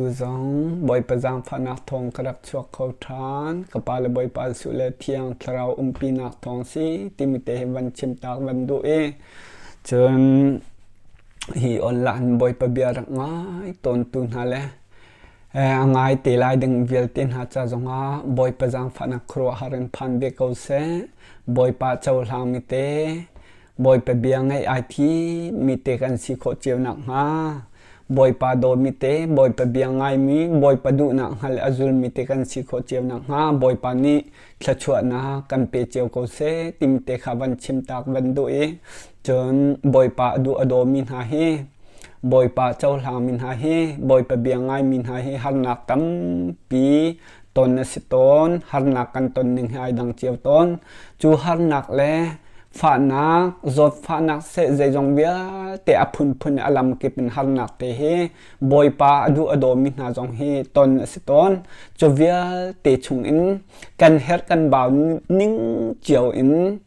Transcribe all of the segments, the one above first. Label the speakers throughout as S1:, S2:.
S1: Tu zong Bawipa zaangfahnak thawng ka rak chuak kho ṭhan. Ka pa le Bawipa Jesuh le Thiang Thlarau umpinak thawng si timi te hi van chim tak van duh i cun hi online Bawipa bia rak ngai tawntu hna le a ngai te lai ding vialte hna ca zongah Bawipa zaangfahnak khuaruahhar in phan ve ko seh. Bawipa cohlangmi te Bawipa bia ngaih ai thimmi te kan si khawh cio nakhnga Bawipa dawmi te, Bawipa bia ngaimi, Bawipa duhnak hngal a zulmi te kan si khawh cio nakhnga Bawipa nih thluachuahnak kan pe cio ko seh timi te kha van chim tak van duh i cun Bawipa a duh a dawmi hna hi Bawipa cohlangmi hna hi Bawipa bia ngaimi hna hi harnak tampi ton a si tawn. Harnak kan ton ning hi ai dang cio tawn. Cu harnak le fahnak, zawtfahnak seh zeizong vialte a phunphun a lamkip in harnak te hi Bawipa a duh a dawmi hna zong hi ton a si tawn. Cu vialte chungin kan herh kan bau ning cio in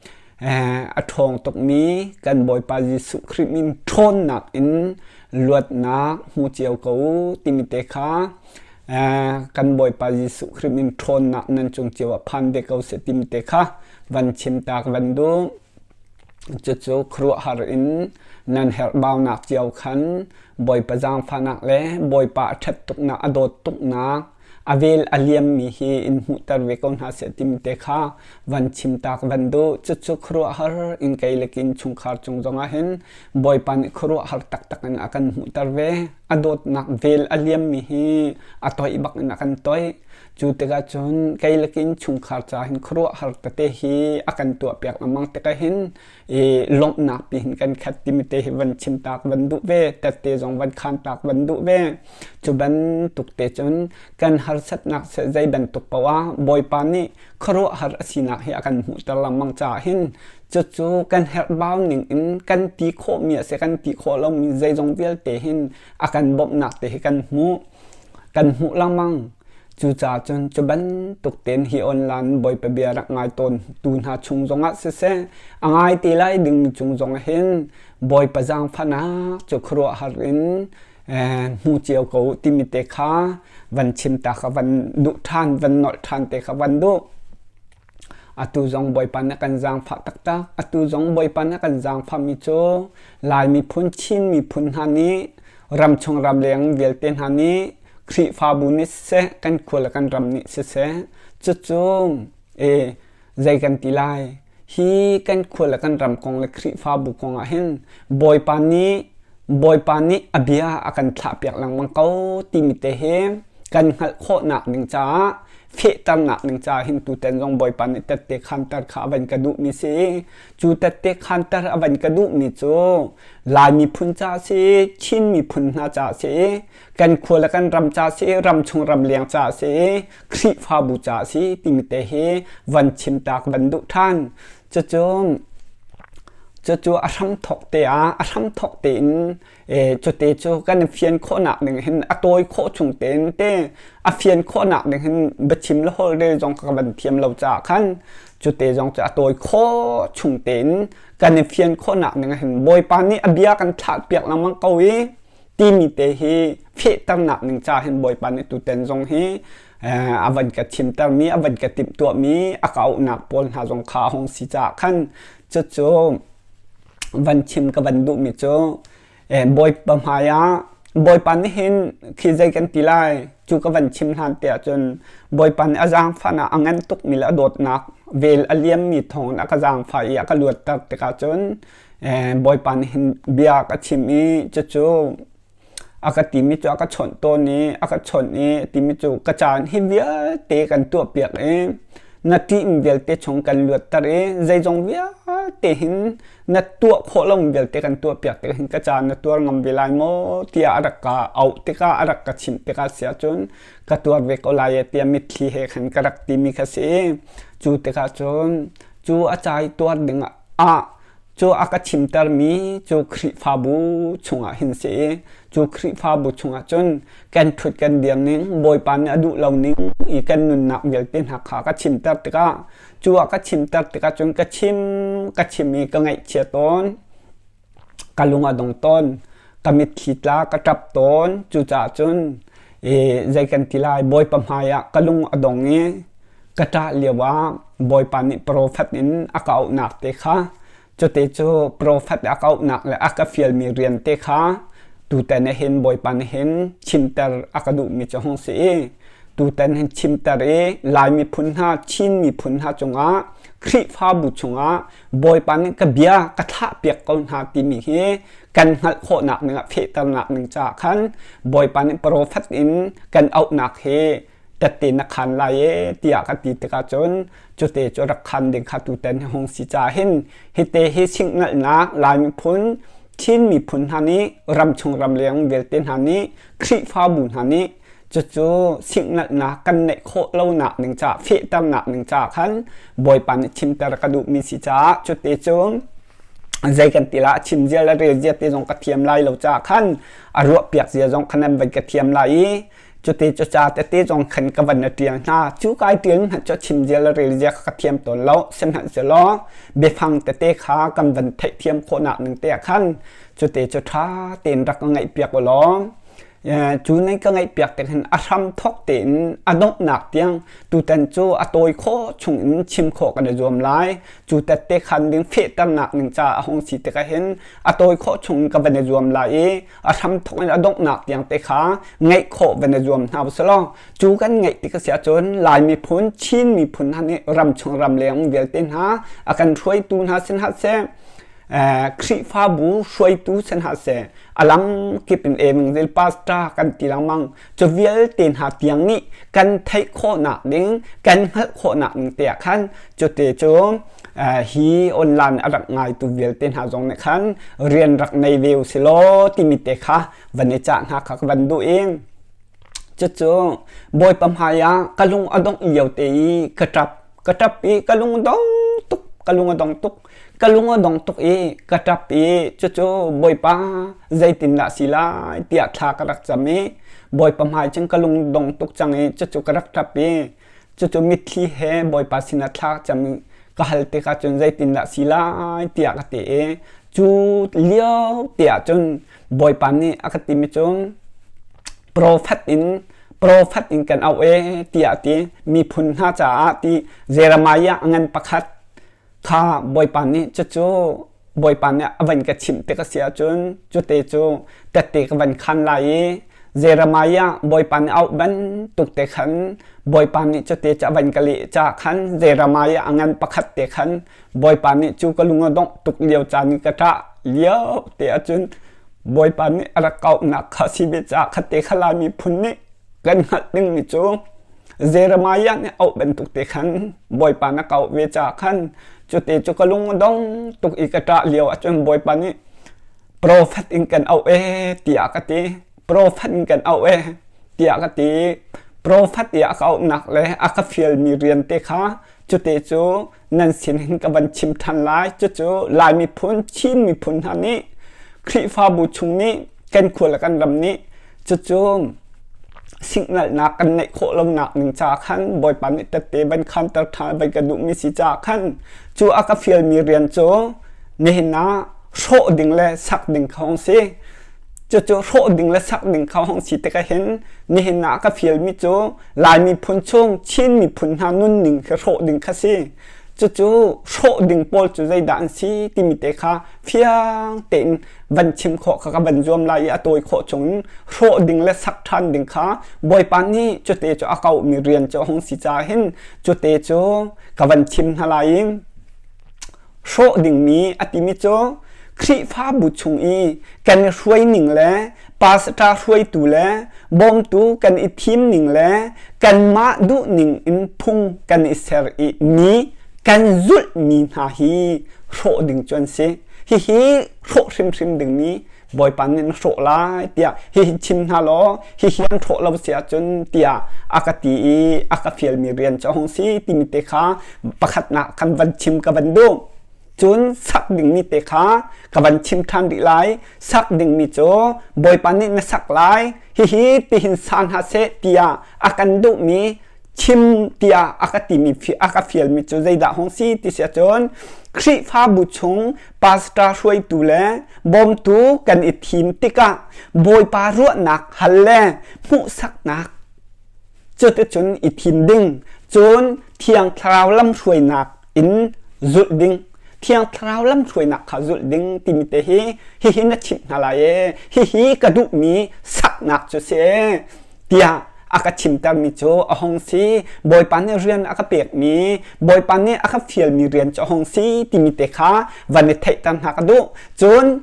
S1: a ṭhawng tukmi kan Bawipa Jesuh Khrih min ṭhawnnak in luatnak hmu cio ko timi te kha kan Bawipa Jesuh Khrih min ṭhawnnak nan cung cio ah phan ve ko seh timi te kha van chim tak van duh. Cucu khuaruahhar in nan herhbaunak cio khan Bawipa zaangfahnak le Bawipa a ṭhat tuknak a dawt tuknak a vel a liammi hi in hmuhter ve ko hna seh timi te kha van chim tak van duh. Cucu khuaruahhar in kei le kin chungkhar cung zongah hin Bawipa nih khuaruahhar taktak in a kan hmuhter ve. A dawtnak vel a liammi hi a toih bak in a kan toih. Cu tikah cun kei le kin chungkhar ca hin khuaruahhar tete hi a kan tuahpiak lengmang tikah hin i lawmhnak pi hin kan khat timi te hi van chim tak van duh ve, tette zong van khan tak van duh ve. Cu bantuk te cun kan harsatnak zei bantuk paoh ah Bawipa nih khuaruahhar a sinak hi a kan hmuhter lengmang caah hin cucu kan herhbau ning in kan ti khawhmi a si kan ti khawh lomi zeizong vialte hin a kan bawmhnak te hi kan hmuh kan hmuh lengmang. Cucaah cun cu bantuk tein hi online Bawipa bia rak ngai tawn tu hna chung zongah siseh, a ngai te lai dingmi cung zongah hin Bawipa zaangfahnak cu khuaruahhar in hmu cio ko timi te kha van chim ta kha van duh ṭhan, van nolh ṭhan te kha van duh. Atu zong Bawipa nih a kan zaangfah taktak. Atu zong Bawipa nih a kan zaangfahmi cu Lai miphun, Chin miphun hna nih ramchung ramleng vialte hna nih Khrihfabu nih siseh, kan khua le kan ram nih siseh, cucu e, zei kan ti lai? Hi kan khua le kan ram kong le Khrihfabu kong ah hin Bawipa nih Bawipa nih a bia a kan thlahpiak lengmang ko timi te hi kan hngalh khawhnak ding caah fehternak ding caah hin tutan zong Bawipa nih tette khanter kha a van ka duhmi si. Cu tette khanter a van ka duhmi cu Lai miphun ca si, Chin miphun hna ca si, kan khua le kan ram ca si, ramchung ramleng ca si, Khrihfabu ca si timi te hi van chim tak van duh ṭhan. Cucu cucu a hramthawk te ah a hramthawk tein cute cu kan i fian khawhnak ding hin a tawi khawh chung tein te a fian khawhnak ding hin biachim le holhrel zong ka van thiam lo caah khan cute zong cu a tawi khawh chung tein kan i fian khawhnak ding hin Bawipa nih a bia kan thlah piak lengmang ko i timi te hi fehternak ding ca hin Bawipa nih tuten zong hi a van ka chimtermi a van ka timhtuahmi a ka auhnak pawl hna zong kha a hung si caah khan cucu van chim ka van duhmi cu Bawipa hmai ah Bawipa nih hin khi zei kan ti lai cu ka van chim hlan te ahcun Bawipa nih a zaangfahnak a ngan tukmi le a dawtnak vel a liammi thawngin a ka zaangfah i a ka luatter tikah cun Bawipa nih hin bia ka chim i cucu a ka timi cu a ka chawnh tawn i a ka chawnh i timi cu ka caan hi vialte kan tuahpiak i na ṭihmi vialte chung kan luatter i zeizong vialte hin na tuah khawh lomi vialte kan tuahpiak tik hin ka caan na tuar ngam ve lai maw tiah a rak ka auh tikah a rak ka chimh tikah si ahcun ka tuar ve ko lai e tiah mitthli he khan ka rak timi kha si. Cu tikah cun cu a ca i tuar ding ah cu a ka chimtermi cu Khrihfabu chungah hin si i cu Khrihfabu chungah cun kan ṭhut kan dir ning Bawipa nih a duh lo ning i kan nunnak vialte hna kha ka chimter tikah cu a ka chimter tikah cun ka chim ka chim i ka ngaihchia tawn ka lung a dong tawn ka mitthli tla ka ṭap tawn cucaah cun. I zei kan ti lai Bawipa hmai ah ka lung a dong i ka ṭah lio ah Bawipa nih profet in a ka auhnak te kha Cute cu profet a ka auhnak le a ka fialmi rian te kha tutan ah hin Bawipa nih hin chimter a ka duhmi cu hung si i tutan hin chimter i Lai miphun hna Chin miphun hna cungah Khrihfabu chungah Bawipa nih ka bia ka thlahpiak ko hna timi hi kan hngalh khawhnak ning ah fehternak ning caah khan Bawipa nih profet in kan auhnak hi tette na khan lai e tiah ka ti tikah cun cute cu rak khan ding kha tutan hi hung si ca hin hite hi singnalhnak Lai miphun Chin miphun hna nih ramchung ramleng vialte hna nih Khrihfabu hna nih cucu singnalhnak kan neih khawh lonak ding caah fehternak ding caah khan Bawipa nih chimter ka duhmi si caah cute cu zei kan ti la chim zia le rel zia te zong ka thiam lai lo caah khan a ruah piak zia zong khan an van ka thiam lai i Cuti cu ca tete zong khan ka van na ṭial hna. Cu kai ṭial hmanh cu chim zia le rel zia kha ka thiam tawn lo. Sihmanhsehlaw biafang tete kha kan van theihthiam khawhnak ning te ah khan cute cu ṭha tein rak ka ngaihpiak u law cu nan ka ngaihpiak tik hin a hram thawk tein a donghnak tiang tutan cu a tawi khawh chung in chim khawh kan i zuam lai. Cu tette khan ding fehternak ning ca a hung si tikah hin a tawi khawh chung in ka van i zuam lai i a hramthawk in a donghnak tiang te kha ngeih khawh van i zuam hna usih cu kan ngeih tik a si ahcun Lai miphun Chin miphun hna nih ramchung ramleng vialte hna a kan hruaitu hna sin hna seh Khrihfabu hruaitu sin hna seh a lam kip in evangel pastor kan ti lengmang cu vialte hna tiang nih kan theih khawhnak ding kan hngalh khawhnak ding te ah khan cute cu hi online a rak ngaitu vialte hna zong nih khan rian rak nei ve u silaw timi te kha van i cah hna kha ka van duh i cucu Bawipa hmai ah ka lung a dongh lio te i ka ṭap ka ṭap i ka lung a dong tuk ka lung a dong tuk ka lung a dong tuk i ka ṭap i cucu Bawipa zeitindah si lai tiah thla ka rak cam i Bawipa hmai cun ka lung dong tuk cang i cucu ka rak ṭap i Cucu mitthli he Bawipa sinah thla cam ka hal tikah cun zeitindah si lai tiah ka ti i cu lio te ah cun Bawipa nih a ka timi cu profet in profet in kan auh ee tiah a ti miphun hna caah ti Jeremiah a ngan pakhat kha Bawipa nih cucu Bawipa nih a van ka chimh tik a si ahcun cute cu tette ka van khan lai i Jeremiah Bawipa nih auh bantuk te khan Bawipa nih cute cu a van ka leh caah khan Jeremiah a ngan pakhat te khan Bawipa nih cu ka lung a dongh tuk lio caan i ka ṭah lio te ahcun Bawipa nih a rak kauhnak kha si ve caah khatte kha Lai miphun nih kan hngalh dingmi cu Jeremiah nih auh bantuk te khan Bawipa na kauh ve caah khan cute cu ka lung a dong tuk i ka ṭah lio ahcun Bawipa nih profet in kan auh ee tiah ka ti. Profet in kan auh ee tiah ka ti. Profet i a ka auhnak le a ka fialmi rian te kha cute cu nan sin hin ka van chim ṭhan lai. Cucu Lai miphun, Chin miphun hna nih Khrihfabu chung nih kan khua le kan ram nih cucu signalnak kan neih khawh lonak ning ca khan Bawipa nih tette van khanter ṭhan van ka duhmi si ca khan cu a ka fialmi rian cu nihin ah hrawh ding le sak ding kha hong si. Cucu hrawh ding le sak ding kha hong si tikah hin nihin ah ka fialmi cu Lai miphun chung Chin miphun hna nunning khi hrawh ding kha si. Cucu hrawh ding pawl cu zeidah an si timi te kha fiang tein van chim khawh kha ka van zuam lai i a tawi khawh chungin hrawh ding le sak ṭhan ding kha Bawipa nih cute cu a kauhmi rian cu a hung si caah hin cute cu ka van chim hna lai i hrawh dingmi a timi cu Khrihfabu chung i kan i hruai ning le pastor hruaitu le bawmtu kan i thim ning le kanmah duh ning in phung kan i ser i mi kan zulhmi hna hi hrawh ding cu an si. Hihi hrawh hrimhrim dingmi Bawipa nih na hrawh lai tiah hihi chim hna law hihi an hrawh lo si ahcun tiah a ka ti i a ka fialmi rian cu a hung si timi te kha pakhatnak kan van chim ka van duh. Cun sak dingmi te kha ka van chim ṭhan rih lai. Sak dingmi cu Bawipa nih na sak lai, hihi tihin sa hna seh tiah a kan duhmi. Chim tiah a ka timi a ka fialmi cu zeidah hung si ti si ahcun Khrihfabu chung pastor hruaitu le bawmtu kan i thim tikah Bawipa ruahnak hal le hmuhsaknak cuticun i thim ding cun Thiang Thlarau lamhruainak in zulh ding Thiang Thlarau lamhruainak kha zulh ding timi te hi hihi na chimh hna lai ee hihi ka duhmi saknak cu si ee tiah a ka chimtermi cu a hung si. Bawipa nih rian a ka pekmi, Bawipa nih a ka fialmi rian cu a hung si timi te kha van i theihter hna ka duh. Cun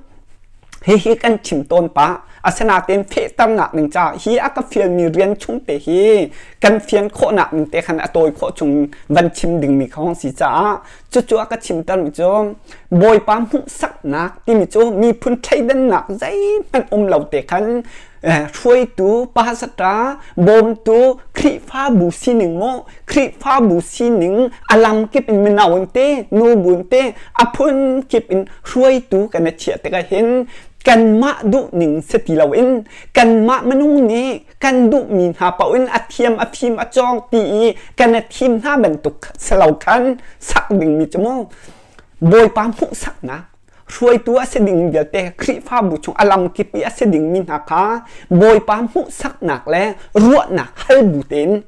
S1: hihi kan chim tawn pah. Asinain fehternak ding caah hi a ka fialmi rian chung te hi kan fian khawhnak ding te khan a tawi khawh chung van chim dingmi kha hung si caah cucu a ka chimtermi cu Bawipa hmuhsaknak timi cu miphun thleidannak zeihmanh um lo te khan hruaitu, pastor, bawmtu, Khrihfabu sining maw, Khrihfabu sining a lam kip in mino in te, nubu in te, a phun kip in hruaitu kan i chiah tikah hin kanmah duhning si ti loin kanmah minung nih kan duhmi hna paoh in a thiam a fim a cawng ti i kan i thim hna bantuk si lo khan sak dingmi cu mu Bawipa hmuhsaknak hruaitu a si ding vialte Khrihfabu chung a lamkip i a si dingmi hna kha Bawipa hmuhsaknak le ruahnak hal bu tein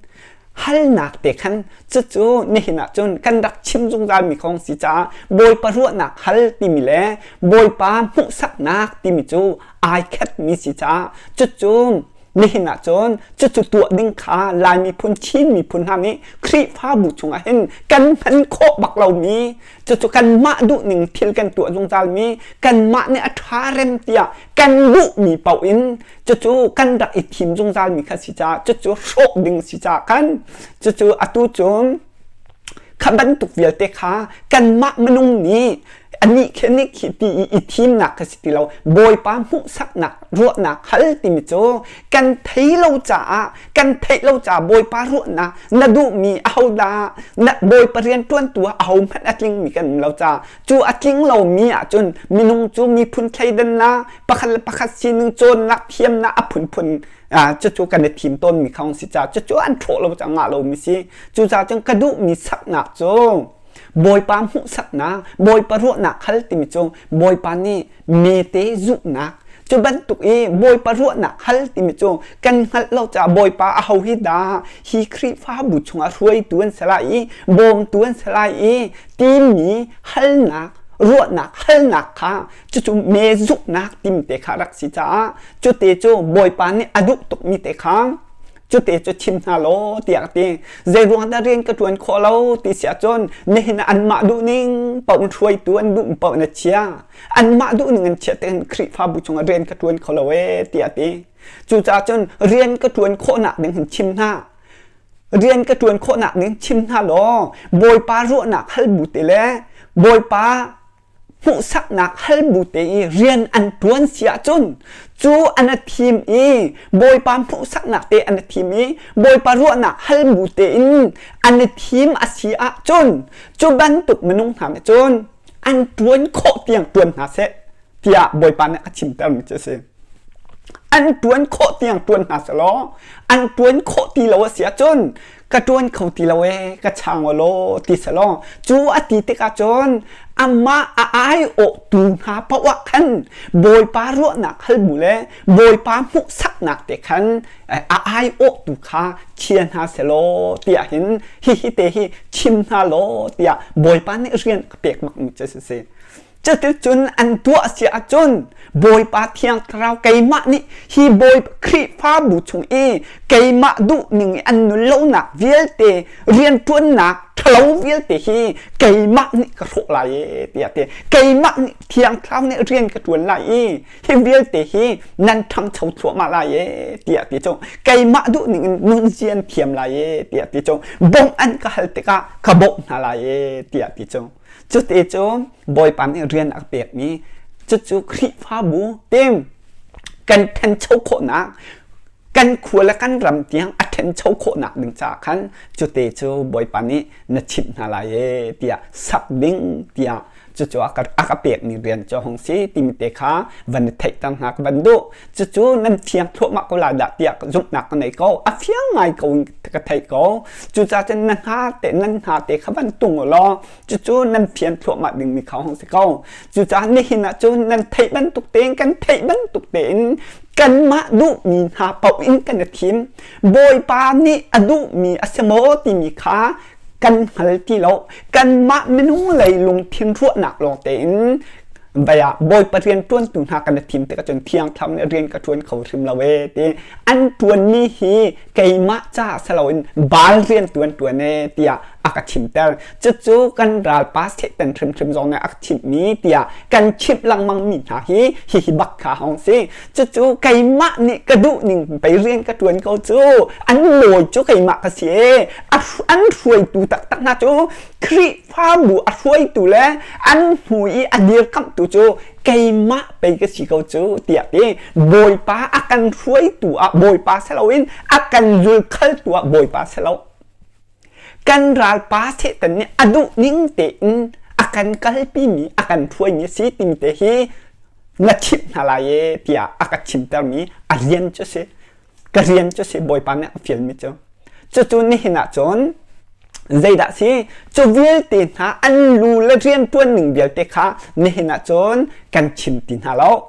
S1: halnak te khan cucu nihin ah cun kan rak chim zungzalmi kong si caah Bawipa ruahnak hal timi le Bawipa hmuhsaknak timi cu ai khatmi si caah cucu Nihin ah cun cucu tuah ding kha Lai miphun Chin miphun hna nih Khrihfabu chungah hin kan hman khawh bak lomi cucu kanmah duhning thil kan tuah zungzalmi kanmah nih a ṭha rem tiah kan duhmi paoh in cucu kan rak i thim zungzalmi kha si caah cucu hrawh ding si caah khan cucu atu cun kha bantuk vialte kha kanmah minung nih anih khi anih khi ti i i thimnak kha si ti lo Bawipa hmuhsaknak ruahnak hal timi cu kan thei lo caah kan theih lo caah Bawipa ruahnak na duhmi ahodah na Bawipa rian ṭuantu ah ahohmanh a tlingmi kan um lo caah cu a tling lomi ahcun minung cu miphun thleidannak pakhat le pakhat sining cawnnak thiamnak a phunphun cucu kan i thim tawnmi kha si caah cucu an ṭhawh lo caah ngah lomi si cucaah cun ka duhmi saknak cu Bawipa hmuhsaknak, Bawipa ruahnak hal timi cu Bawipa nih mete zuhnak cu bantuk i Bawipa ruahnak hal timi cu kan hngalh lo caah Bawipa aho hi dah hi Khrihfabu chungah hruaitu an si lai i bawmtu an si lai i timi halnak ruahnak halnak kha cucu me zuknak timi te kha rak si caah cute cu Bawipa nih a duh tukmi te kha cute cu chim hna law tiah ka ti. Zeiruang dah rian ka ṭuan khawh lo ti si ahcun nihin ah anmah duhning paoh in hruaitu an duh paoh na chia. Anmah duhning an chiah tikhin Khrihfabu chungah rian ka ṭuan kho lo ee tiah a ti. Cucaah cun rian ka ṭuan khawhnak ding hin chim hna. Rian ka ṭuan khawhnak ding chim hna law Bawipa ruahnak hal bu te le Bawipa hmuhsaknak hal bu te i rian an ṭuan si ahcun cu an a thim i Bawipa hmuhsaknak te an a thim i Bawipa ruahnak hal bu tein an i thim a si ahcun cu bantuk minung hna nih cun an ṭuan khawh tiang ṭuan hna seh tiah Bawipa nih a chimtermi cu a si. An ṭuan khawh tiang ṭuan hna selaw an ṭuan khawh ti lo a si ahcun ka ṭuan kho ti lo ee ka chang law ti selaw cu a ti tikah cun amah a aiawhtu hna paoh ah khan Bawipa ruahnak hal bu le Bawipa hmuhsaknak te khan a aiawhtu kha chia hna selaw tiah hin hihi te hi chim hna law tiah Bawipa nih rian a pek makmi cu a si. Cuticun an tuah si ahcun Bawipa Thiang Thlarau keimah nih hi Bawi Khrihfabu chung i keimah duhning i an nun lonak vialte rianṭuannak ṭhalo vialte hi keimah nih ka hrawh lai e tiah ti keimah nih Thiang Thlarau nih rian ka ṭuan lai i hi vialte hi nan ṭhangcho thluahmah lai e tiah ti cu keimah duhning in nun zian thiam lai e tiah ti cu bawmh an ka hal tikah ka bawmh hna lai e tiah ti cu Cute cu Bawipa nih rian a pekmi cucu Khrihfabu tim kan ṭhancho khawhnak kan khua le kan ram tiang a ṭhancho khawhnak ding caah khan cute cu Bawipa nih na chimh hna lai ee tiah sak ding tiah Cucu a ka, a ka pekmi rian cu hung si timi te kha van i theihter hna ka van duh. Cucu nan fiang thluahmah ko lai dah tiah zumhnak ka nei ko. A fiang ngai ko in ka theih ko. Cucaah cun na hna te nan hna te kha van tung u law cucu nan fian thluahmah dingmi kha hung si ko. Cucaah nihin ah cun nan theih bantuk tein kan theih bantuk tein kanmah duhmi hna paoh in kan i thim. Bawipa nih a duhmi a si maw timi kha kan hngal ti lo. Kanmah minung lei lungthin ruahnak lawng tein vai ah Bawipa rian ṭuantu hna kan i thim tikah cun Thiang Thlarau nih rian ka ṭuan kho hrim lo ee ti an ṭuanmi hi keimah caah si loin Baal rian tu an ṭuan ee tiah a ka chimter. Cucu kan ralpa Satan hrimhrim zong nih a ka chimhmi tiah kan chimh lengmangmi hna hi hihi bak kha hong si. Cucu keimah nih ka duh ning pei rian ka ṭuan ko cu an bawi cu keimah ka si ee an hruaitu taktak hna cu Khrihfabu a hruaitu le an hnu i a dirkamhtu cu keimah pei ka si ko cu tiah ti Bawipa a kan hruaitu ah Bawipa si loin a kan zulkhaltu ah Bawipa si lo. Kan ralpa Satan nih a duh ning tein a kan kalpimi a kan hruaimi si timi te hi na chimh hna lai e tiah a ka chimtermi a rian cu si. Ka rian cu si Bawipa nih a fialmi cu. Cucu nihin ah cun zeidah si cu vialte hna an lu le rianṭuan ning vialte kha nihin ah cun kan chim ti hna lo.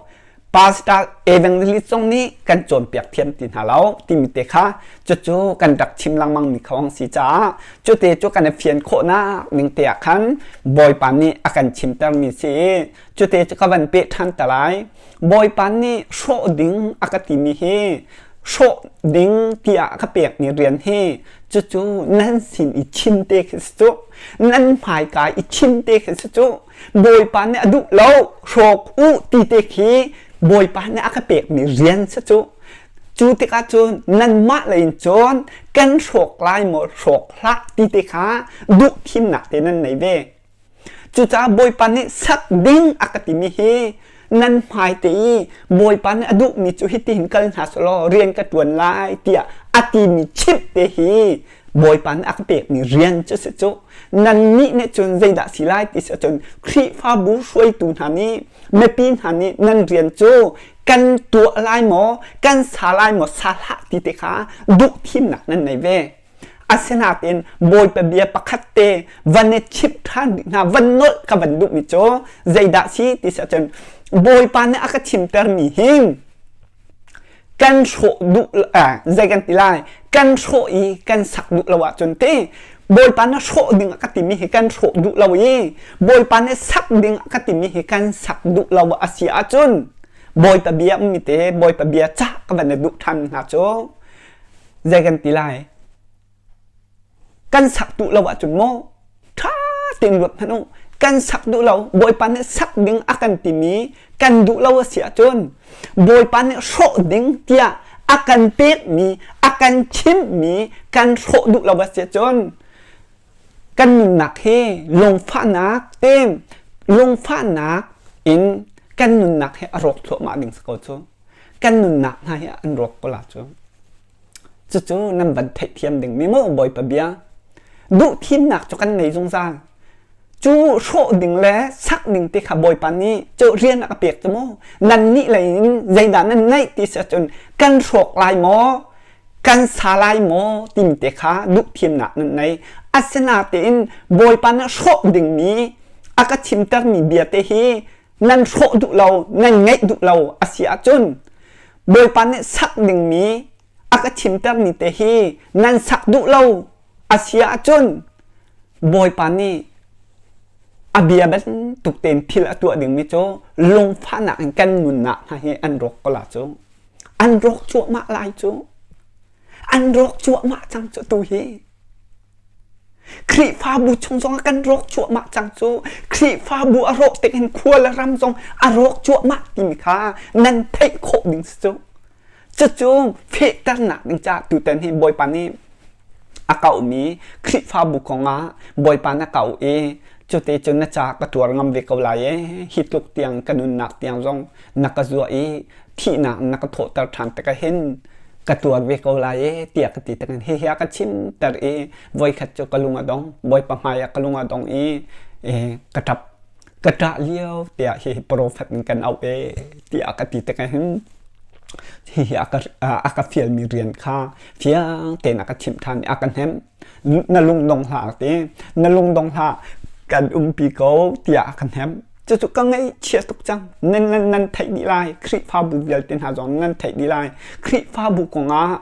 S1: Pastor evangelist zong nih kan cawnpiak thiam ti hna lo timi te kha cucu kan rak chim lengmang mi kha si caah cute cu kan i fian khawhnak ning te ah khan Bawipa nih a kan chimtermi si i cute cu ka van peh ṭhan te lai. Bawipa nih hrawh ding a ka timi hi hrawh ding tiah a ka pekmi rian hi cucu nan sin i chim te khi si cu nan hmaika i chim te khi si cu Bawipa nih a duh lo hrawk u ti te khi Bawipa nih a ka pekmi rian si cu cu tikah cun nanmah lei in cun kan hrawk lai maw hrawk hlah ti te kha duh thimnak te nan nei ve. Cucaah Bawipa nih sak ding a ka timi hi nan hmaite i Bawipa nih a duhmi cu hitihin kal hna selaw rian ka ṭuan lai tiah a timi chimh te hi Bawipa nih a ka pekmi rian cu si cu. Nannih nih cun zeidah si lai ti si ahcun Khrihfabu hruaitu hna nih mipi hna nih nan rian cu kan tuah lai maw kan sa lai maw sa hlah ti te kha duh thimnak nan nei ve. Asinain Bawipa bia pakhat te van i chimh ṭhan dih hna, van nolh ka van duhmi cu zeidah si ti si ahcun Bawipa nih a ka chimtermi hin kan hrawh duh eh, zei kan ti lai kan hrawh i kan sak duh lo ahcun ti Bawipa nih hrawh ding a ka timi hi kan hrawh duh lo i Bawipa nih sak ding a ka timi hi kan sak duh lo a si ahcun Bawipa bia ummi te Bawipa bia cah ka van i duh ṭhan hna cu zei kan ti lai kan sak duh lo ahcun maw ṭha tein ruat hmanh u kan sak duh lo bawipa nih sak ding a kan timi kan duh lo a si ahcun bawipa nih hrawh ding tiah a kan pekmi a kan chimhmi kan hrawh duh lo a si ahcun kan nunnak hi lungfahnak te lungfahnak in kan nunnak hi a rawk thluahmah ding si ko cu kan nunnak hna hi an rawk ko la cu cucu nan van theihthiam ding mi maw bawipa bia duh thimnak cu kan nei zungzal cu hrawh ding le sak ding ti kha bawipa nih cu rian a ka pek cu mu nan nih lei in zeidah nan neih ti si ahcun kan hrawk lai maw kan sa lai maw timi te kha duh thimnak nan nei asinatein bawipa nih hrawh dingmi a ka chimtermi bia te hi nan hrawh duh lo nan ngeih duh lo a si ahcun Bawipa nih sak dingmi a ka chimtermi te hi nan sak duh lo a si ahcun Bawipa nih a bia bantuk tein thil a tuah dingmi cu lungfahnak in kan nunnak hna hi an rawk ko la cu an rawk cuahmah lai cu an rawk cuahmah cang cu tu hi Khrihfabu chung zongah kan rawk cuahmah cang cu. Khrihfabu a rawk tik hin khua le ram zong a rawk cuahmah timi kha nan theih khawh ding si cu. Cucu fehternak ding caah tutan hi Bawipa nih a kauhmi Khrihfabu kongah Bawipa na kau i cute cun na ca ka tuar ngam ve ko lai e hi tluk tiang ka nunnak tiang zong na ka zuah i thihnak na ka thawhter ṭhan tikah hin ka tuar ve ko lai e tiah ka ti takin hihi a ka chimter i voikhat cu ka lung a dong bawipa hmai ah ka lung a dong i ka ṭap. Ka ṭah lio tiah hihi profet in kan auh ee tiah ka ti tikah hin hihi a ka, a ka fialmi rian kha fiang tein a ka chimh ṭhan i a ka hnemh. Na lung dong hlah a ti. Na lung dong hlah, kan umpi ko tiah a ka hnemh. Cucu ka ngaihchia tuk cang. Nan, nan, nan theih dih lai. Khrihfabu vialte hna zong nan theih dih lai. Khrihfabu kongah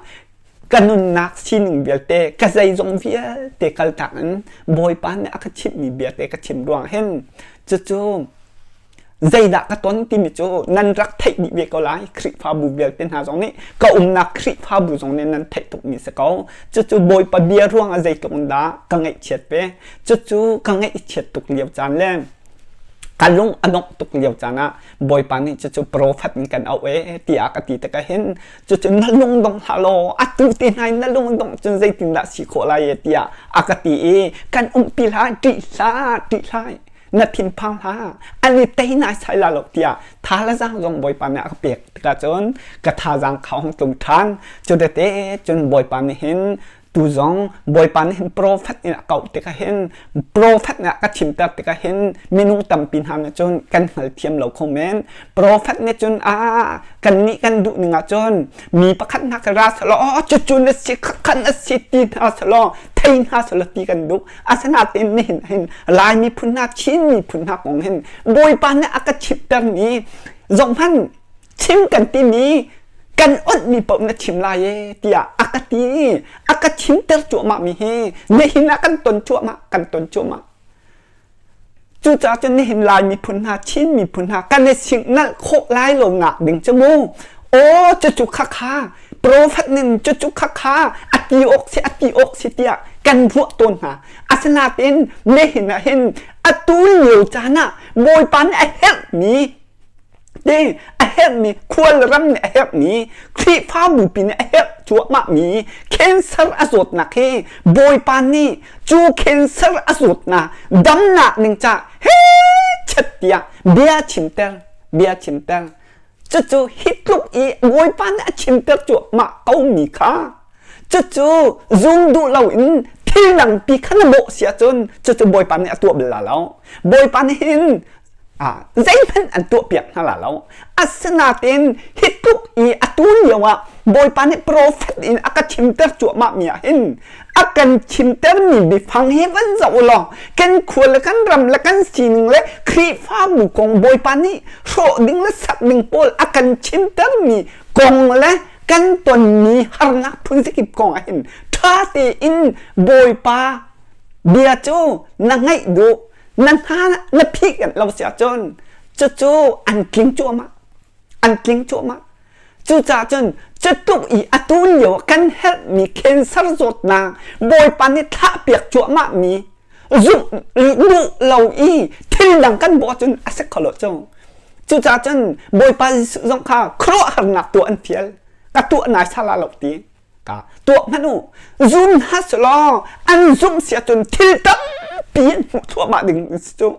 S1: ka nunnak sining vialte ka zeizong vialte kaltak in Bawipa nih a ka chimhmi vialte ka chim ruang hin cucu zeidah ka ton timi cu nan rak theih dih ve ko lai. Khrihfabu vialte hna zong nih ka umnak Khrihfabu zong nih nan theih tukmi si ko. Cucu Bawipa bia ruangah zeitluk in dah ka ngaihchiat ve. Cucu ka ngaihchiat tuk lio caan le ka lung a dongh tuk lio caan ah Bawipa nih cucu profet in kan auh ee tiah ka ti tikah hin cucu na lung dong hlah law atu te hna in na lung dongh cun zeitindah si khawh lai e tiah a ka ti i kan umpi hlah ṭih hlah ṭih hlah na thinphang hlah an i tei nai sai la lo tiah tha le zaang zong Bawipa nih a ka pek tikah cun ka thazaang kha hung tlung ṭhan cu tete cun Bawipa nih hin Tu zong Bawipa nih hin profet in a kauh tikah hin profet nih a ka chimter tikah hin minung tampi hna nih cun kan hngalthiam lo kho men. Profet nih cun a kannih kan duh ning ah cun mi pakhat hna ka ra selaw oh cucu na si khakhan na si ti hna selaw thei hna selaw ti kan duh. Asinain nihin hin Lai miphun hna Chin miphun hna kong hin Bawipa nih a ka chimter mi zohhmanh chim kan timi kan onhmi paoh na chim lai e tiah a ka ti i a ka chimter cuahmah mi hi nihin ah kan ton cuahmah kan ton cuahmah cucaah cun nihin Lai miphun hna Chin miphun hna kan i singnalh khawh lai lo nak ding cu mu aw cucu khakha prophet nin cucu khakha a ti awk si a ti awk si tiah kan ruah tawn hna asinain nihin ah hin atu lio caan ah Bawipa nih a herhmi Te a herhmi khualram nih a herhmi Khrihfabu pi nih a herh cuahmahmi cancer a zawtnak hi Bawipa nih cu cancer a zawtnak damnak ding ca he chet tiah bia chimter bia chimter cucu hi tluk i Bawipa nih a chimter cuahmah komi kha cucu zum duh loin thil dangpi kha na bawh si ahcun cucu Bawipa nih a tuah bal la lo Bawipa nih hin zeihmanh an tuahpiak hna la lo. Asinain hi tluk i atu lio ah Bawipa nih profet in a ka chimter cuahmah mi ah hin a kan chimtermi biafang hi van zoh u law kan khua le kan ram le kan sining le Khrihfabu kong Bawipa nih hrawh ding le sak ding pawl a kan chimtermi kong le kan tonmi harnak phunzakip kong ah hin ṭha tein Bawipa bia cu na ngaih duh na hna na phih lo si ahcun cucu an tling cuahmah an tling cuahmah cucaah cun cutluk i atu lio kan herhmi cancer zawtnak bawipa nih thlahpiak cuahmah mi zumh duh lo i thil dang kan bawh cun a si kho lo cu cucaah cun bawipa Jesuh zong kha khuaruahharnak tuah an fial ka tuah nai sala lo ti Ka tuah hmanh u. Zum hna selaw an zumh si ahcun thil tampi an hmuh thluahmah ding si cu.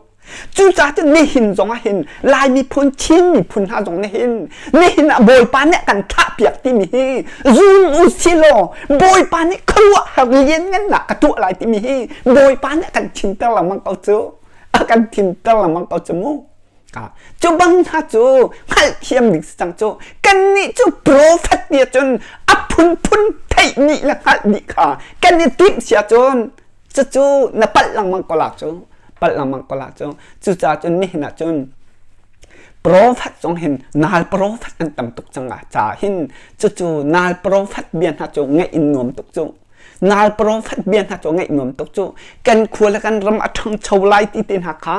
S1: Cucaah cun nihin zong ah hin Lai miphun, Chin miphun hna zong nihin nihin ah Bawipa nih a kan thlahpiak timi hi zum u si law Bawipa nih khuaruahhar lianngannak ka tuah lai timi hi Bawipa nih a kan chimter lengmang ko cu. A kan chimter lengmang ko cu mu. Cu bang hna cu hngalhthiam ding si cang cu kannih cu profet ti cun a phunphun theih dih le hngalh dih kha kan i timh si ahcun cucu na palh lengmang ko la cu palh lengmang ko la cu cucaah cun nihin ah cun profet zong hin nal profet an tam tuk cang ah ca hin cucu nal profet bia hna cu ngaih in nuam tuk cu Nal profet bia hna cu ngaih nuam tuk cu kan khua le kan ram a ṭhangcho lai ti te hna kha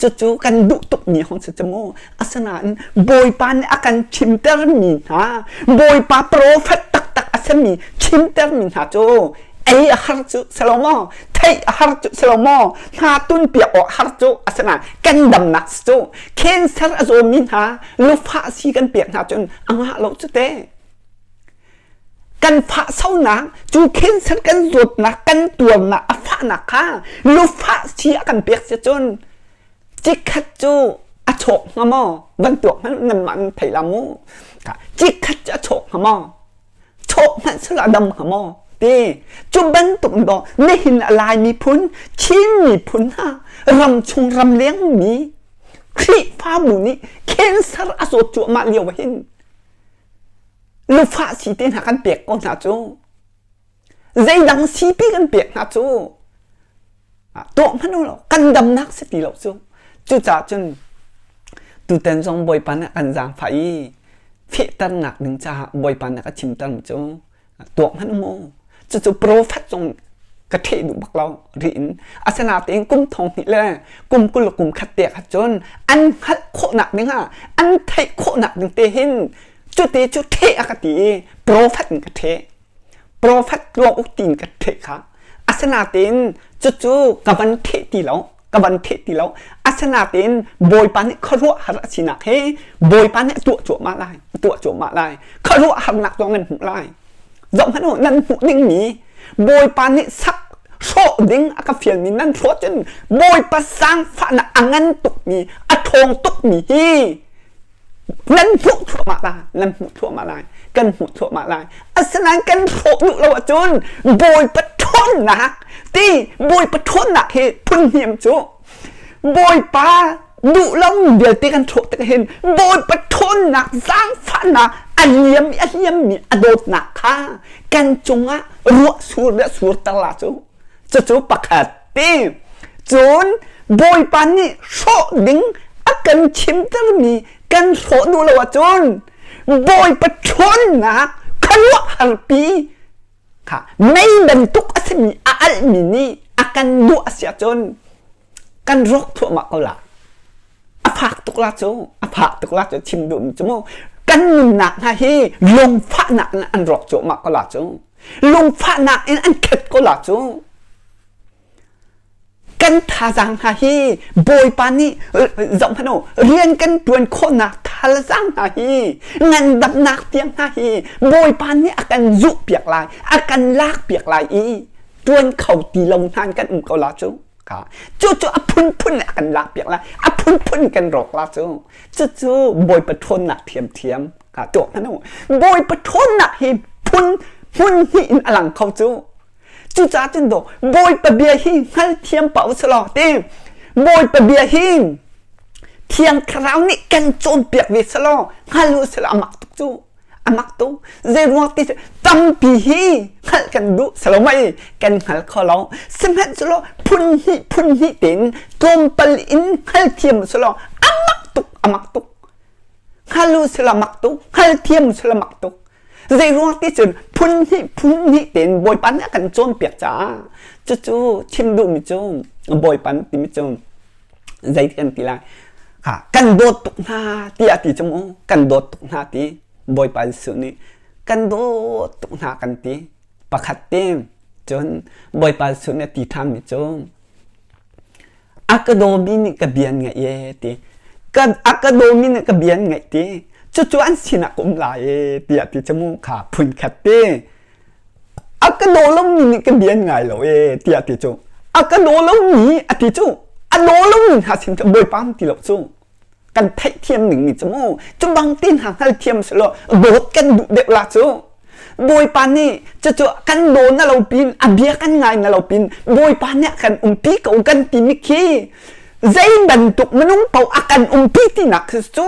S1: cucu kan duh tukmi hong si cu mu asinain Bawipa nih a kan chimtermi hna Bawipa profet taktak a simi chimtermi hna cu ei a har cu si lo maw theih a har cu si lo maw hna tun piak awk har cu asinain kan damnak si cu cancer a zawmi hna lufah si kan pek hna cun a ngah lo cu te Kan fahsonak, cu cancer kan zawtnak, kan tuarnak, a fahnak kha lufah si a kan pek si cun cikhat cu a chawk hnga maw? Van tuak hmanh nanmah nan thei la mu. Cikhat cu a chawk hnga maw? Chawk hmanh sila a dam hnga maw? Ti cu bantuk dawh nihin a Lai miphun, Chin miphun hna ramchung ramleng mi. Khrihfabu nih cancer a zawt cuahmah lio ah hin lufah sii te hna kan pek ko hna cu. Zeidang siipi kan pek hna cu. Tuah hmanh u law kan damnak si ti lo cu. Cucaah cun tutan zong Bawipa nih a kan zaangfah i fehternak ding caah Bawipa nih a ka chimter mi cu tuak hmanh mu. Cucu profet zong ka ṭheh duh bak lo ri in. Asinain kum thong hnih le kum 20 kum khat te kha cun an hngalh khawhnak ding ah an theih khawhnak ding te hin cuti cu ṭheh a ka ti i profet in ka ṭheh. Profet tluang uk tiin ka ṭheh kha. Asinain cucu ka van ṭheh ti lo. Ka van ṭheh ti lo. Asinain Bawipa nih khuaruahhar a sinak he Bawipa nih a tuah cuahmah lai. A tuah cuahmah lai. Khuaruahharnak zong nan hmuh lai. Zoh hmanh u, nan hmuh dingmi Bawipa nih sak hrawh ding a ka fialmi nan hrawh cun Bawipa zaangfahnak a ngan tukmi, a ṭhawng tukmi hi nan hmuh thluahmah lai nan hmuh thluahmah lai kan hmuh thluahmah lai asinain kan hrawh duh lo ahcun Bawipa ṭhawnnak ti Bawipa ṭhawnnak hi phun hniam cu Bawipa duh lo vialte kan hrawh tik hin Bawipa ṭhawnnak zaangfahnak a liam i a liammi a dawtnak kha kan cungah ruah sur le surter la cu Cucu pakhat ti. Cun Bawipa nih hrawh ding a kan chimtermi kan hrawh duh lo ahcun Bawipa ṭhawnnak khuaruahharpi kha mei bantuk a simi a alhmi nih a kan duh a si ahcun kan rawk thluahmah ko la. A fak tuk la cu, a fak tuk la cu chim duhmi cu mu kan nunnak hna hi lungfahnak in an rawk cuahmah ko la cu. Lungfahnak in an khat ko la cu. Kan thazaang hna hi Bawipa nih zoh hmanh u rian kan ṭuan khawhnak thazaang hna hi ngandamnak tiang hna hi Bawipa nih a kan zuhpiak lai a kan lakpiak lai i ṭuan kho ti lo hna in kan um ko la cu. Kha cucu a phunphun a kan lakpiak lai a phunphun kan rawk la cu cucu Bawipa ṭhawnnak ṭhiamṭhiam kha tuak hmanh u Bawipa ṭhawnnak hi phun hmun hnih in a lang kho cu cucaah cun daw Bawipa bia hi hngalthiam pah u selaw ti Bawipa bia hi Thiang Thlarau nih kan cawnpiak ve selaw hngal u selaw a mak tuk cu a mak tuk zeiruang ti tampi hi hngalh kan duh selo mei kan hngal kho lo sihmanhsehlaw phun hnih phun hnih tein tlawmpal in hngalthiam selaw a mak tuk a mak tuk hngal u selaw mak tuk hngalthiam selaw mak tuk zeiruang ti cun phun hnih phun hnih tein Bawipa nih a kan cawnpiak caah cucu chim duhmi cu Bawipa nih timi cu zei kan ti lai kan dawt tuk hna tiah ti cu mu kan dawt tuk hna ti Bawipa Jesuh nih kan dawt tuk hna kan ti pakhat te cun Bawipa Jesuh nih a ti ṭhanmi cu a ka dawmi nih ka bia an ngaih e ti a ka dawmi nih ka bia an ngaih ti cucu an sinah ka um lai e tiah ti cu mu kha phun khat te A ka daw lomi nih ka bia an ngai lo ee tiah ti cu a ka daw lomi a ti cu a daw lomi hna sin cu Bawipa an ti lo cu kan theihthiam ning ni cu mu cu bang te hna hngalthiam selaw dawt kan duh deuh la cu Bawipa nih cucu kan daw na lo pin a bia kan ngai na lo pin Bawipa nih a kan umpi ko kan timi khi zei bantuk minung paoh a kan umpi tinak khi cu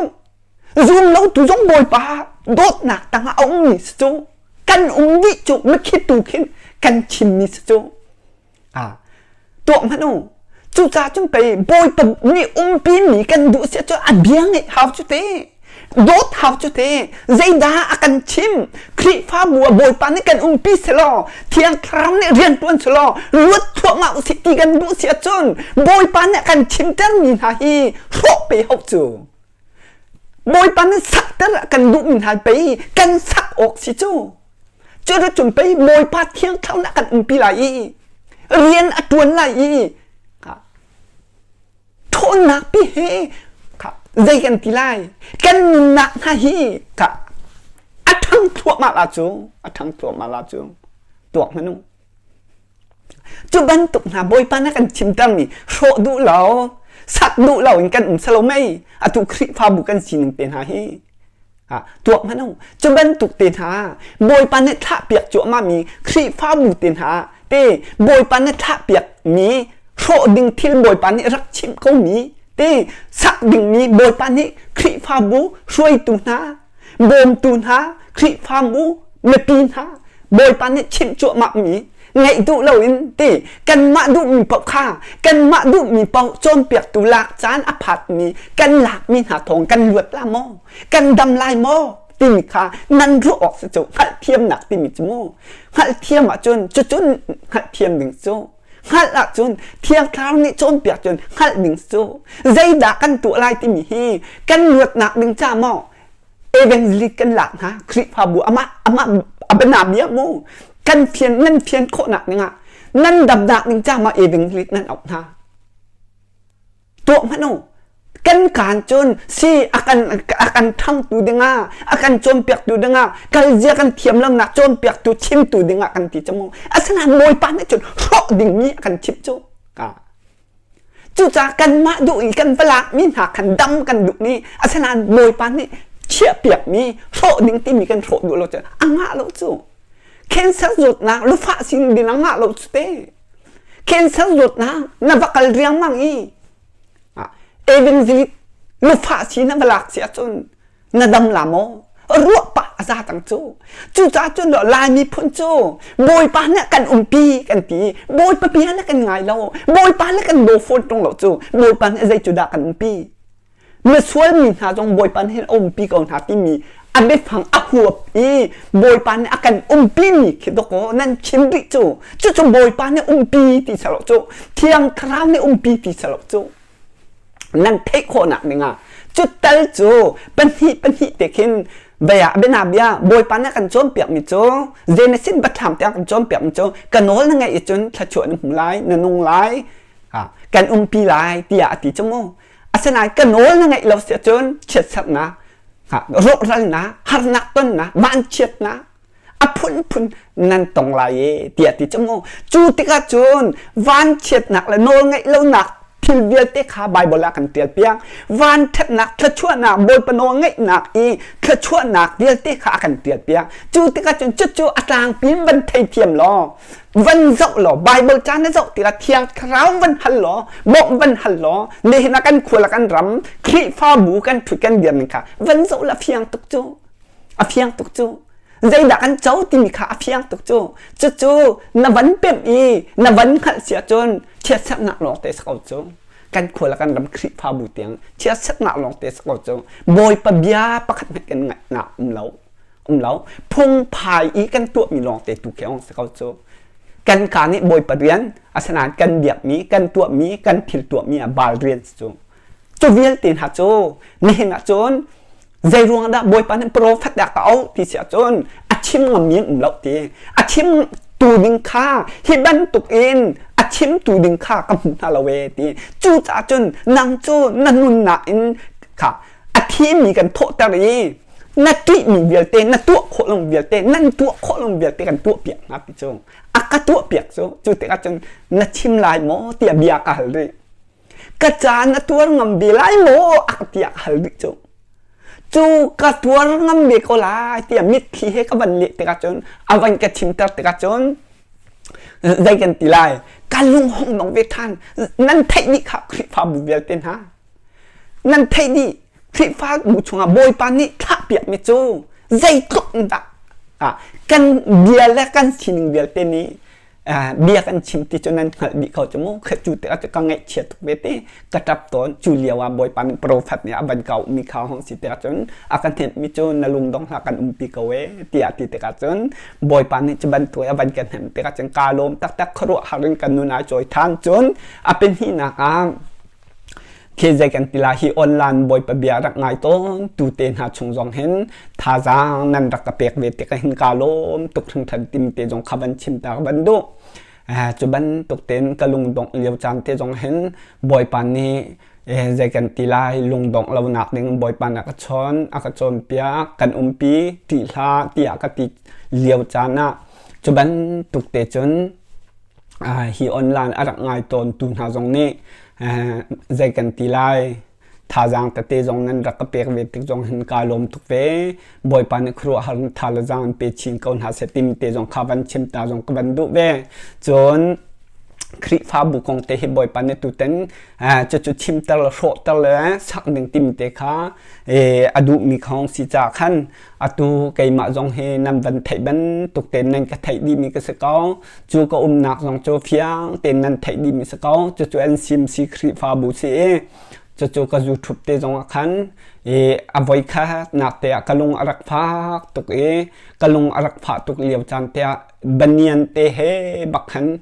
S1: Zum lotu zong Bawipa dawtnak tangah a ummi si cu kan um dih cu mikhi tu khin kan chimmi si cu ah tuah hmanh u cucaah cun pei Bawipa nih umpi mi kan duh si cu a bia ngeih hau cu te dawt hau cu te zeidah a kan chim Khrihfabu ah Bawipa nih kan umpi selaw Thiang Thlarau nih rian ṭuan selaw luat thluahmah usih ti kan duh si ahcun Bawipa nih a kan chimtermi hna hi hrawh pe hau cu Bawipa nih sakter a kan duhmi hna pei kan sak awk si cu. Cuticun pei Bawipa Thiang Thlarau nih a kan umpi lai i rian a ṭuan lai i ṭhawnnak pi he zei kan ti lai kan nunnak hna hi a ṭhang thluahmah la cu a ṭhang thluahmah la cu tuak hmanh u. Cu bantuk hna Bawipa na kan chimtermi hrawh duh lo, sak duh lo in kan um salo mei atu Khrihfabu kan sining te hna hi ha tuak hmanh u. Cu bantuk te hna Bawipa nih thlahpiak cuahmahmi Khrihfabu te hna te Bawipa nih thlahpiakmi hrawh ding thil Bawipa nih rak chimh komi te. Ti sak dingmi Bawipa nih Khrihfabu hruaitu hna, bawmtu hna, Khrihfabu mipi hna Bawipa nih chimh cuahmahmi ngaih duh loin ti kanmah duhmi paoh kha kanmah duhmi paoh cawnpiaktu lak caan a phatmi kan lakmi hna thawng kan luat la maw? Kan dam lai maw? timi kha nan ruah awk si cu hngalhthiamnak timi cu mu hngalhthiam ahcun cucun hngalhthiam ding cu hngalh ahcun Thiang Thlarau nih cawnpiak cun hngalh ding cu zeidah kan tuah lai timi hi kan luatnak ding ca maw evangelist kan lak hna Khrihfabu amah amah abana bia mu kan fian nan fian khawhnak dingah nan damnak ding ca maw evangelist nan auh hna tuah hmanh u kan kaan cun si a kan a kan ṭhangtu dingah a kan cawnpiaktu dingah kalzia kan thiam lonak cawnpiaktu chimtu dingah kan ti cu asinain Bawipa nih cun hrawh dingmi a kan chimh cu cucaah kanmah duh i kan va lakmi hna khan dam kan duh ni asinain Bawipa nih chiahpiakmi hrawh ding timi kan hrawh duh lo cu a ngah lo cu cancer zawtnak lufah sin ding a ngah lo cu te Cancer zawtnak na va kal riangmang i evangelist lufah si na va lak si ahcun na dam la maw? Ruah pah a za cang cu. Cucaah cun Lai miphun cu Bawipa nih kan umpi kan ti. Bawipa bia le kan ngai lo. Bawipa le kan daw fawn ṭung lo cu. Bawipa nih zei cu dah kan umpi? Misual mi hna zong Bawipa nih hin a umpi ko hna timi a biafang a huap i Bawipa nih a kan umpi mi khi dawkaw nan chim rih cu cucu Bawipa nih umpi ti salo cu Thiang Thlarau nih umpi ti salo cu nan theih khawhnak dingah cu tal cu pahnih pahnih te khin bia bia bia Bawipa nih a kan cawnpiak mi cu Genesis biathlam te a kan cawnpiak mi cu ka nawl na ngaih cun thluachuah na hmu lai na nung lai kan umpi lai tiah a ti cu mu Asinain ka nawl na ngaih lo si ahcun chiatserhnak, rawhralnak, harnak tonnak, vanchiatnak a phunphun nan tong lai e tiah ti cu mu. Cu tikah cun vanchiatnak le nawl ngaih lonak thil vialte kha Baibal ah kan tial piak. Vanṭhatnak, thluachuahnak, Bawipa nawl ngaihnak i thluachuahnak vialte kha a kan tial piak. Cu tikah cun cucu a tlangpi in van theithiam law van zoh law Bible ca na zoh tikah Thiang Thlarau van hal law bawmh van hal law nihin ah kan khua le kan ram Khrihfabu kan ṭhut kan dir ning kha van zoh la fiang tuk cu a fiang tuk cu zeidah kan co timi kha a fiang tuk cu cucu na van pemh i na van hngalh si ahcun chiatserhnak lawng te si ko cu kan khua le kan ram Khrihfabu tiang chiatserhnak lawng te si ko cu Bawipa bia pakhat hmanh kan ngaihnak um lo um lo phungphai i kan tuahmi lawngte tu khi ong si ko cu kan ka nih bawipa rian asinain kan biakmi kan tuahmi kan thil tuahmi ah baal rian si cu cu vialte hna cu nihin ah cun zei ruang dah bawipa nih profet dah ka auh ti si ahcun a chim ngammi an um lo ti a chim tu ding kha hi bantuk in a chim tu ding kha ka hmu hna lo e ti cucaah cun nang cu na nunnak in kha a thimi kan thawhter i na ṭihmi vialte na tuah khawh lo vialte nan tuah khawh lo vialte kan tuah piak hna ti cu a ka tuah piak cu cu tikah cun na chim lai maw tiah bia ka hal rih ka ca na tuar ngam ve lai maw a tiah ka hal rih cu cu ka tuar ngam ve ko lai tiah mitthli he ka van leh tikah cun a van ka chimter tikah cun zei kan ti lai ka lung hong dong ve ṭhan nan theih dih kha Khrihfabu vialte hna Nan theih dih Khrihfabu chungah Bawipa nih thlahpiakmi cu zeitluk in dah kan bia le kan sining vialte nih bia kan chim ti cu nan hngalh dih ko cu mu cu tikah cu ka ngaihchia tuk ve ti ka ṭap tawn cu lio ah Bawipa nih profet nih a van ka auhmi kha hong si tikah cun a ka hnemhmi cu na lung dong hlah kan umpi ko e tiah ti tikah cun Bawipa nih cu bantuk a van ka hnemh tikah cun kaa lawm taktak khuaruahhar in kan nun ai cawi ṭhan cun a pahnihnak ah Khi zei kan ti lai hi online Bawipa bia rak ngai tawn tu te hna chung zong hin thazaang nan rak ka pek ve tik hin ka lawm tuk hringhran tim te zong kha van chim ta ka van duh. Cu bantuk tein ka lungdongh lio caan te zong hin Bawipa nih zei kan ti lai lungdongh lonak ding Bawipa nih a ka chawn a ka cawnpiak kan umpi ṭih hlah tiah ka ti lio caan ah cu bantuk te cun hi online a rak ngai tawntu hna zong nih zei kan ti lai thazaang tete zong nan rak ka pek ve tik zong hin kaa lawm tuk ve bawipa nih khuaruahhar tha le zaang an pe chin ko hna seh timi te zong kha van chim ta zong ka van duh ve cun. Khrihfabu kong te hi Bawipa nih tutan cucu chimter le hrawhter le sak ding timi te kha a duhmi khong si caah khan atu keimah zong hi nan van theih bantuk tein nan ka theih dihmi ka si ko. Cu ka umnak zong cu fiang tein nan theih dihmi si ko. Cucu NCMC Khrihfabu si i cucu ka zu ṭhup te zong ah khan a voi khatnak te ah ka lung a rak fak tuk i ka lung a rak fah tuk lio caan te ah banian te he bak khan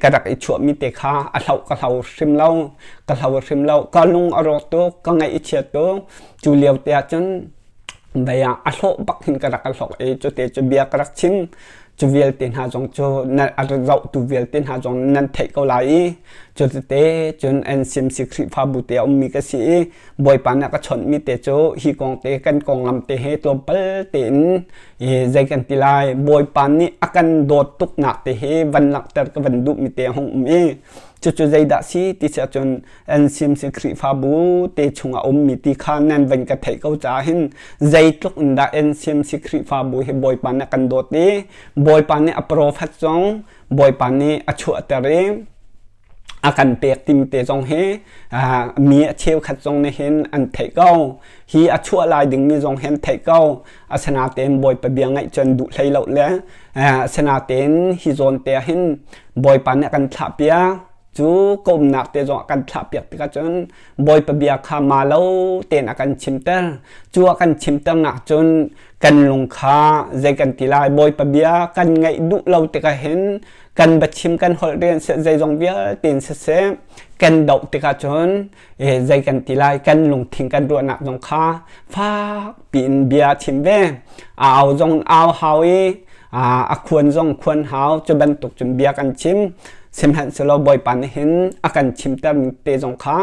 S1: ka rak i chuahmi te kha a hloh ka hlo hrim lo ka hlo hrim lo ka lung a rawk tuk ka ngaih i chiat tuk cu lio te ah cun vei ah a hlawh bak hin ka rak a hlawk i cute cu bia ka rak chim cu vialte hna zong cu a zohtu vialte hna zong nan theih ko lai i cu tete cun NCMC Khrihfabu te a ummi ka si i Bawipa nih a ka chawnhmi te cu hi kong te kan konglam te he tlawmpal tein zei kan ti lai Bawipa nih a kan dawt tuknak te hi van langhter ka van duhmi te a hung um i cucu zeidah si ti si ahcun NCMC Khrihfabu te chungah ummi ti kha nan van ka theih ko caah hin zeitluk in dah NCMC Khrihfabu hi Bawipa nih a kan dawt i Bawipa nih a profet zong Bawipa nih a chuahter i a kan pek timi te zong hi mi a cheukhat zong nih hin an theih ko. Hi a chuah lai dingmi zong hi an theih ko. Asinain Bawipa bia ngaih cun duh hlei lo le asinain hi zawn te ah hin Bawipa nih a kan thlah piak. Cu ka umnak te zong a kan thlah piak tikah cun Bawipa bia kha ma lo tein a kan chimter. Cu a kan chimternak cun kan lung kha zei kan ti lai Bawipa bia kan ngaih duh lo tikah hin kan biachim kan holh rian seh zeizong vialte in siseh kan doh tikah cun zei kan ti lai kan lungthin kan ruahnak zong kha fak piin bia chim ve a au zong au hau i a khuan zong khuan hau cu bantuk cun bia kan chim sihmanhsehlaw Bawipa nih hin a kan chimter te zong kha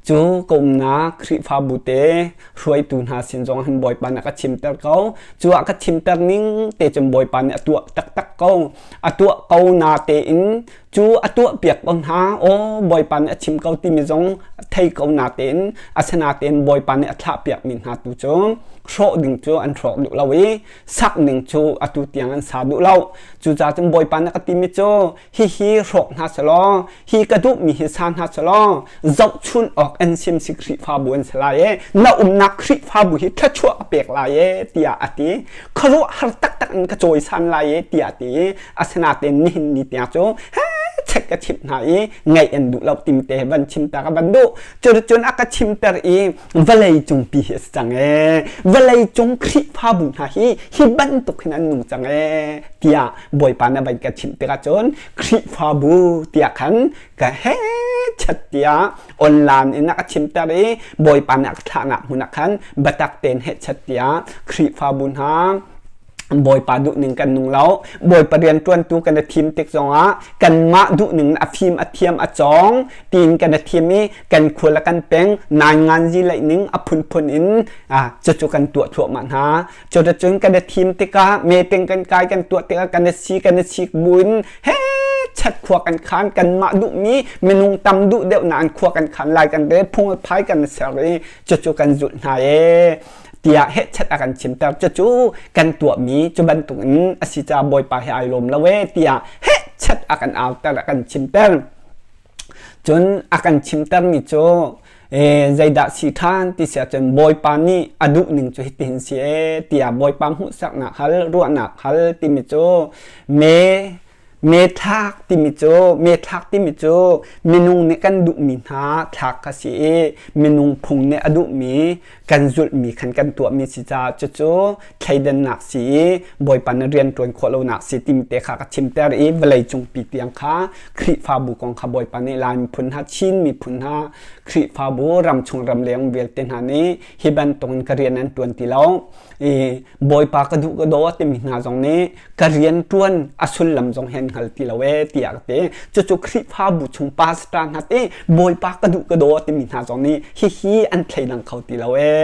S1: cu ka umnak Khrihfabu te hruaitu hna sin zong hin Bawipa nih a ka chimter ko cu a ka chimter ning te cun Bawipa nih a tuah taktak ko a tuah ko na tein cu a tuah piak ko hna aw Bawipa nih a chim ko timi zong thei ko na tein asinatein Bawipa nih a thlah piak mi hna tu cu hrawh ding cu an hrawk duh lo i sak ding cu atu tiang an sa duh lo cucaah cun Bawipa nih a ka timi cu hihi hrawk hna selaw hi ka duhmi hi sa hna selaw zohchun awk an sim si Khrihfabu an si lai e na umnak Khrihfabu hi thluachuah ka pek lai e tiah a ti khuaruahhar taktak in ka cawisan lai e tiah a ti i asinain nihin ni tiang cu he chek ka chimh hna i ngaih an duh lo timi te van chim ta ka van duh cuticun a ka chimter i vawlei cungpi hi a si cang e vawlei cung Khrihfabu hna hi hi bantuk hin an nung cang e tiah Bawipa na van ka chimh tikah cun Khrihfabu tiah khan ka he chat tiah online in a ka chimter i Bawipa nih a ka thlahnak hmun ah khan biatak tein hehchat tiah Khrihfabu hna Bawipa duhning kan nung lo. Bawipa rianṭuantu kan i thim tik zongah kanmah duhning a fim a thiam a cawng tiin kan i thim i kan khua le kan peng nainganzi leih ning a phunphun in cucu kan tuah thluahmah hna. Cuticun kan i thim tikah meeting kan kai kan tuah tikah kan i si kan i sik buin he chat khua kan khan kanmah duhmi minung tam duh deuh nain khua kan khan lai kan rel phung phai kan ser i cucu kan zulh hna ee tiah hehchat a kan chimter cucu kan tuahmi cu bantuk in a si caah Bawipa he ai lawm lo ee tiah hehchat a kan auter a kan chimter cun a kan chimtermi cu zeidah si ṭhan ti si ahcun Bawipa nih a duh ning cu hitihin si ee tiah Bawipa hmuhsaknak hal ruahnak hal timi cu me me thlak timi cu me thlak timi cu minung nih kan duhmi hna thlak kha si i minung phung nih a duhmi kan zulhmi khan kan tuahmi si caah cucu thleidannak si i Bawipa na rian ṭuan khawh lonak si timi te kha ka chimter i vawlei cungpi tiang kha Khrihfabu kong kha Bawipa nih Lai miphun hna Chin miphun hna Khrihfabu ramchung ramleng vialte hna nih hi bantukin ka rian an ṭuan ti lo i Bawipa ka duh ka daw timi hna zong nih ka rian ṭuan a sullam zong hi an hngal ti lo ee tiah ka ti. Cucu Khrihfabu chung pastor hna te Bawipa ka duh ka daw timi hna zong nih hihi an thleidang kho ti lo ee.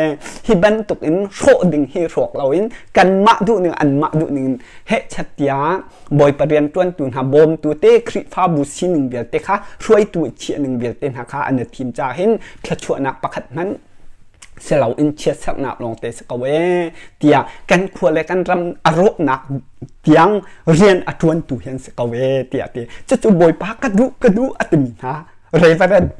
S1: Hi bantuk in hrawh ding hi hrawk loin kanmah duh ning anmah duh ning in hehchat tiah Bawipa rian ṭuantu hna bawmtu te Khrihfabu sining vialte kha hruaitu chiah ning vialte hna kha an i thim caah hin thluachuahnak pakhat hmanh. Si loin chiatserhnak lawngte si ko ee tiah kan khua le kan ram a rawhnak tiang rian a ṭuantu hi an si ko ee tiah ti. Cucu Bawipa ka duh ka duh a timi hna Reverend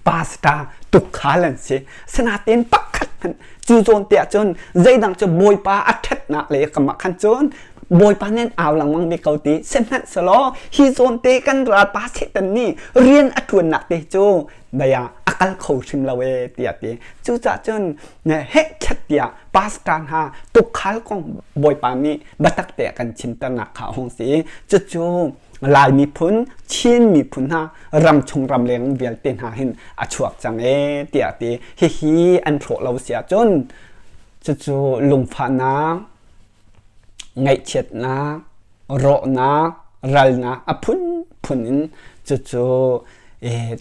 S1: Pastor tukhal an si. Sinain pakhat hmanh cu zawn te ahcun zeidang cu Bawipa a ṭhatnak le kamah khan cun Bawipa nih an au lengmang ve ko ti sihmanhsehlaw hi zawn te kan ralpa Satan nih rian a ṭuannak te cu dei ah a kal kho hrim lo ee tiah ti. Cucaah cun heh chat tiah pastor hna tukhal kong Bawipa nih biatak te a kan chimternak kha a hung si i cucu Lai miphun, Chin miphun hna ramchung ramleng vialte hna hin a chuak cang ee tiah ti. Hihi an hrawh lo si ahcun cucu lungfahnak, ngaihchiatnak, rawhnak, ralnak a phunphun in cucu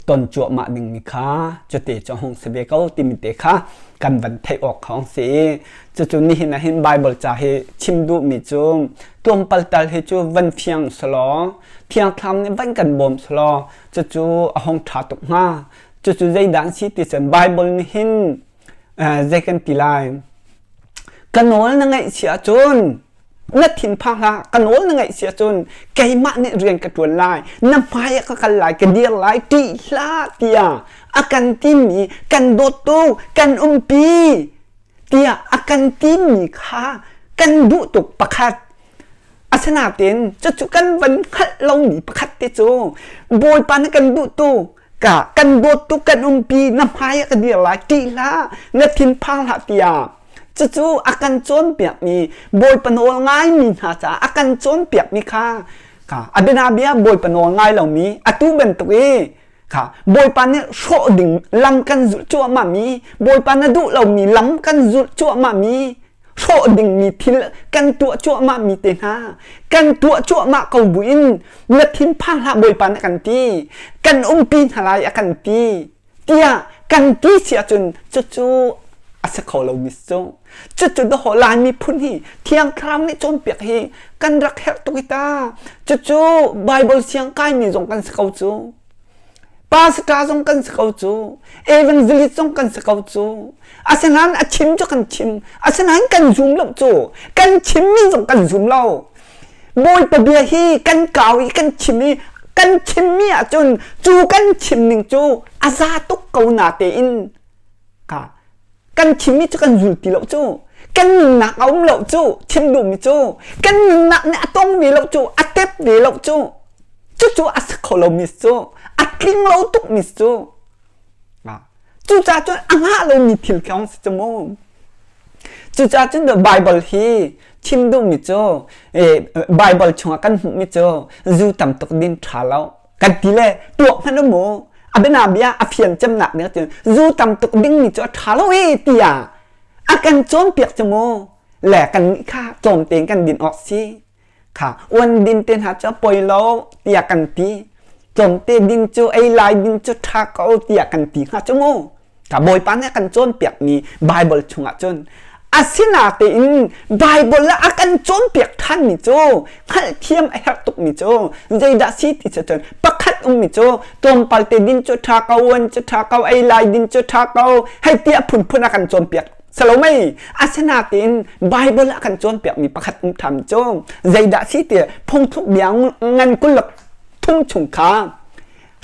S1: ton cuahmah dingmi kha cute cu hung si ve ko timi te kha kan van theih awk kha hung si i cucu nihin ah hin Bible ca hi chim duhmi cu tlawmpal tal hi cu van fiang selaw Thiang Thlarau nih van kan bawm selaw cucu a hung ṭha tuk hnga. Cucu zeidah an si ti cun Bible nih hin zei kan ti lai ka nawl na ngaih si ahcun na thinphang hlah ka nawl na ngaih si ahcun keimah nih rian ka ṭuan lai na hmai ah ka kal lai ka dir lai ṭih hlah tiah a kan timi kan dawttu kan umpi tiah a kan timi kha kan duh tuk pakhat asinain cucu kan van hngalh lomi pakhat te cu Bawipa nih kan duh tu ka kan dawt tu kan umpi na hmai ah ka dir lai ṭih hlah na thinphang hlah tiah cucu a kan cawnpiakmi Bawipa nawl ngaimi hna caah a kan cawnpiakmi kha kha a bianabia Bawipa nawl ngai lomi atu bantuk i kha Bawipa nih hrawh ding lam kan zulh cuahmahmi Bawipa na duh lomi lam kan zulh cuahmahmi hrawh dingmi thil kan tuah cuahmahmi te hna kan tuah cuahmah ko buin na thinphang hlah Bawipa nih a kan ti kan umpi hna lai a kan ti tiah kan ti si ahcun cucu a si kho lomi cu cucu dawh Lai miphun hi Thiang Thlarau nih cawnpiak hi kan rak herh tuk i ta cucu Bible siang kaimi zong kan si ko cu Pastor zong kan si ko cu. Evangelist zong kan si ko cu. Asinain a chim cu kan chim. Asinain kan zum lo cu. Kan chimmi zong kan zum lo. Bawipa bia hi kan kau i kan chim i kan chimmi ahcun cu kan chim ning cu a za tuk ko na tein ka kan chimmi cu kan zul ti lo cu kan nunnak a um lo cu chim duhmi cu kan nunnak nih a tong ve lo cu a tep ve lo cu cucu a si kho lomi cu a tling lo tukmi cu cucaah cun a ngah lomi thil khi si cu mu cucaah cun Bible hi chim duhmi cu Bible chungah kan hmuhmi cu zu tam tuk din ṭha lo kan ti le tuak hmanh u mu a bianabia a fian cemnak nih cun zu tam tuk dingmi cu a ṭha lo e tiah a kan cawnpiak cu mu le kan nih kha tlawm tein kan din awk si kha uan din te hna cu a poi lo tiah kan ti tlawmte din cu ei lai din cu ṭha ko tiah kan ti hnga cu mu ka bawipa nih a kan cawnpiakmi Bible chungah cun asinatein Bible ah a kan cawnpiak ṭhanmi cu hngalhthiam a herh tukmi cu zeidah si ti cu cun pakhat ummi cu tlawmpal te din cu ṭha ko uan cu ṭha ko ei lai din cu ṭha ko hei tiah phunphun a kan cawnpiak Salomei asinain Bible ah kan cawnpiakmi pakhat um ṭham cu zeidah si ti phungthluk bia ngan kulak thum chung kha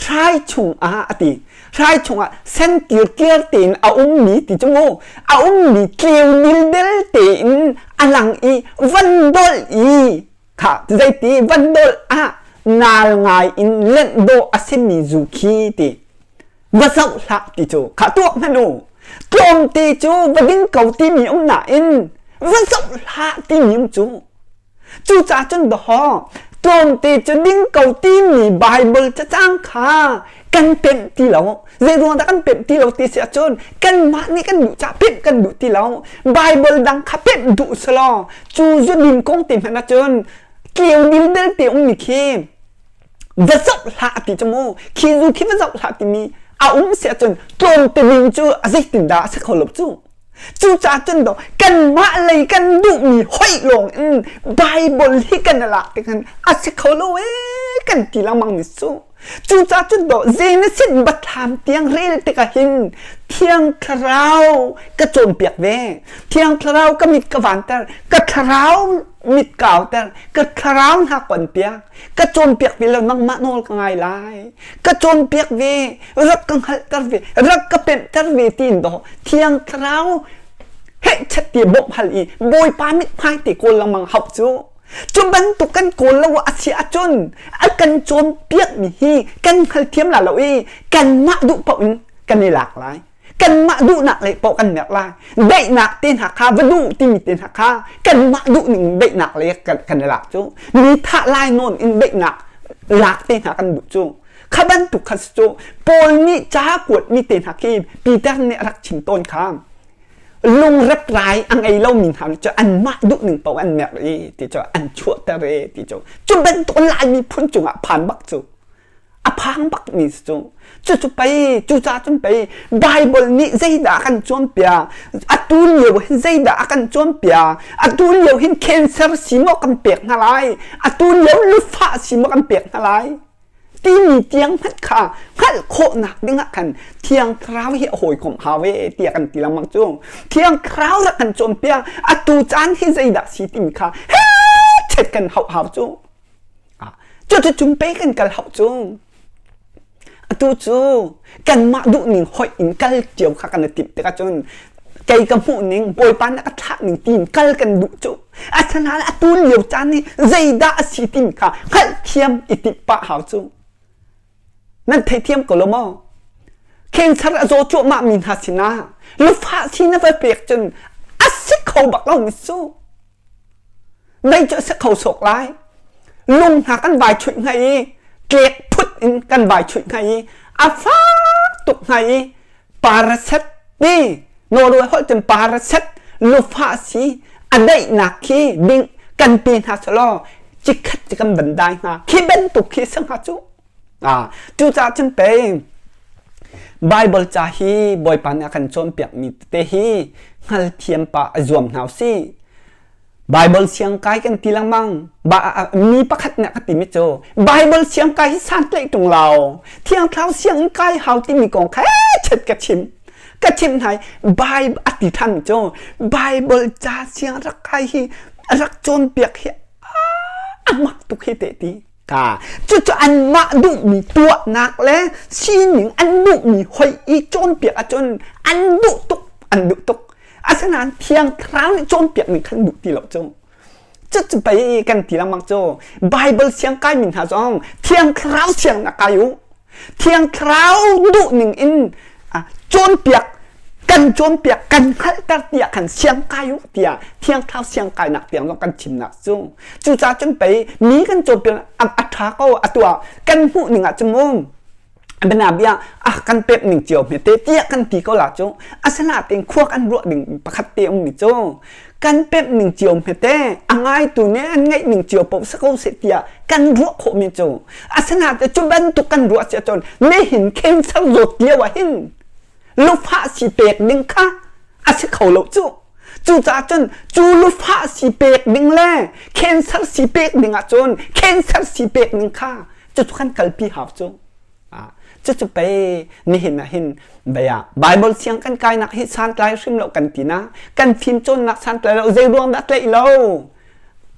S1: hrai chungah a ti hrai chungah sen kirkir tein a ummi ti cu mu a ummi tleu nildel tein a lang i van dolh i kha zeiti van dolh ah nal ngai in lenh dawh a simi zu khi ti va zoh hlah ti cu kha tuak hmanh u tlawmte cu va ding ko timi um nain va zoh hlah timi um cu cucaah cun dawhaw tlawmte cu ding ko timi Bible cacang kha kan pemh ti lo zei ruang dah kan pemh ti lo ti si ahcun kanmah nih kan duh caah pemh kan duh ti lo Bible dang kha pemh duh selaw cu zudin kong te hmanh ahcun tleu dildel te ummi khi va zoh hlah ti cu mu khi zu khi va zoh hlah timi a um si ahcun tlawmte ding cu a zeitindah a si kho lo cu cucaah cun do kanmah lei kan duhmi hoih lawng in Bible hi kan lak tik hin a si kho lo ee kan ti lengmang mi cu. Cucaah cun dawh Genesis biathlam tiang rel tikah hin Thiang Thlarau ka cawnpiak ve. Thiang Thlarau ka mit ka vanter, ka thlarau mit ka auter, ka thlarau hna konpiak. Ka cawnpiak ve lo nangmah nawl ka ngai lai. Ka cawnpiak ve, rak ka hngalhter ve, rak ka pemhter ve tiin dawh Thiang Thlarau hehchet ti bawmh hal i Bawipa mithmai te kawl lengmang hauh cu. Cu bantuk kan kawl lo a si ahcun a kan cawnpiakmi hi kan hngalthiam la lo i kanmah duh paoh in kan i lak lai. Kanmah duhnak lei paoh kan merh lai. Daihnak te hna kha va duh timi te hna kha kanmah duh ning daihnak lei kan, kan i lak cu. Mi thah lai nawn in daihnak lak te hna kan duh cu. Kha bantuk kha si cu Paul nih ca kuatmi te hna khi Peter nih a rak chim tawn kha. Lungreprai a ngei lomi hna cu anmah duhning paoh an merh i ti cu an chuahter i ti cu cu bantuk Lai miphun cungah phan bak cu a phang bak mi cu cucu pei cucaah cun pei Bible nih zeidah a kan cawnpiak atu lio hin zeidah a kan cawnpiak atu lio hin cancer si maw kan pek hna lai atu lio lufah si maw kan pek hna lai timi tiang hmanh kha hngalh khawhnak dingah khan Thiang Thlarau hi a hawikom hau e tiah kan ti lengmang cu. Thiang Thlarau rak kan cawnpiak atu caan hi zeidah si timi kha chet kan hauh hau cu. Cucu cung pe kan kal hauh cu. Atu cu kanmah duhning hoih in kal cio kha kan i timh tikah cun kei ka hmuh ning Bawipa nih a ka thlah ning tiin kal kan duh cu. Asinain atu lio caan hi zeidah a si timi kha hngalhthiam i timh pah hau cu. Nan theithiam ko lo maw? Cancer a zaw cuahmah mi hna sinah lufah si na va pek cun a si kho bak lo mi cu. Mei cu a si kho sawk lai. Lung hna kan vai chuih hnga i tlek phut in kan vai chuih hnga i a fak tuk hnga i paraset ti Norway holh cun paraset lufah si a daihnak khi ding kan pe hna selaw cikhat ci kan van dai hnga khi bantuk khi si hnga cu ah cucaah cun pei Bible ca hi Bawipa nih a kan cawnpiak mi tete hi hngalthiam pah a zuam hna usih Bible siangkai kan ti lengmang. Ba, mi pakhat nih a ka timi cu Bible siangkai hi santlaih ṭung lo. Thiang Thlarau sianginn kai hau timi kong kha chet ka chim. Ka chim hna i Bible a ti ṭhan cu Bible ca siang rak kai hi rak cawnpiak hi a mak tuk hi te ti. Ka cucu anmah duhmi tuahnak le sining an duhmi hoi i cawnpiak ahcun an duh tuk an duh tuk. Asinain Thiang Thlarau nih cawnpiak ning khan duh ti lo cu. Cucu pei kan ti lengmang cu. Bible siang kai mi hna zong Thiang Thlarau siang na kai u. Thiang Thlarau duh ning in cawnpiak kan cawnpiak kan hngalhter tiah khan siang kai u tiah Thiang Thlarau siang kainak tiang zong kan chimnak cu. Cucaah cun pei mi kan cawnpiak a ṭha ko atu ah kan hmuh ning ah cun mu Bianabia ah kan pek ning cio hmete tiah kan ti ko la cu asinain khua kan ruah ding pakhat te um mi cu kan pek ning cio hmete a ngaitu nih an ngaih ning cio paoh si ko seh tiah kan ruah khawh mi cu asinain cu bantuk kan ruah si ahcun nihin cancer zawt lio ah hin lufah si pek ding kha a si kho lo cu cucaah cun cu lufah si pek ding le cancer si pek ding ahcun cancer si pek ding kha cucu kan kalpi hau cu cucu pei nihin ah hin bia Bible siang kan kainak hi santlai hrim lo kan ti na kan fim cawnnak santlai lo zei ruang dah tlaih lo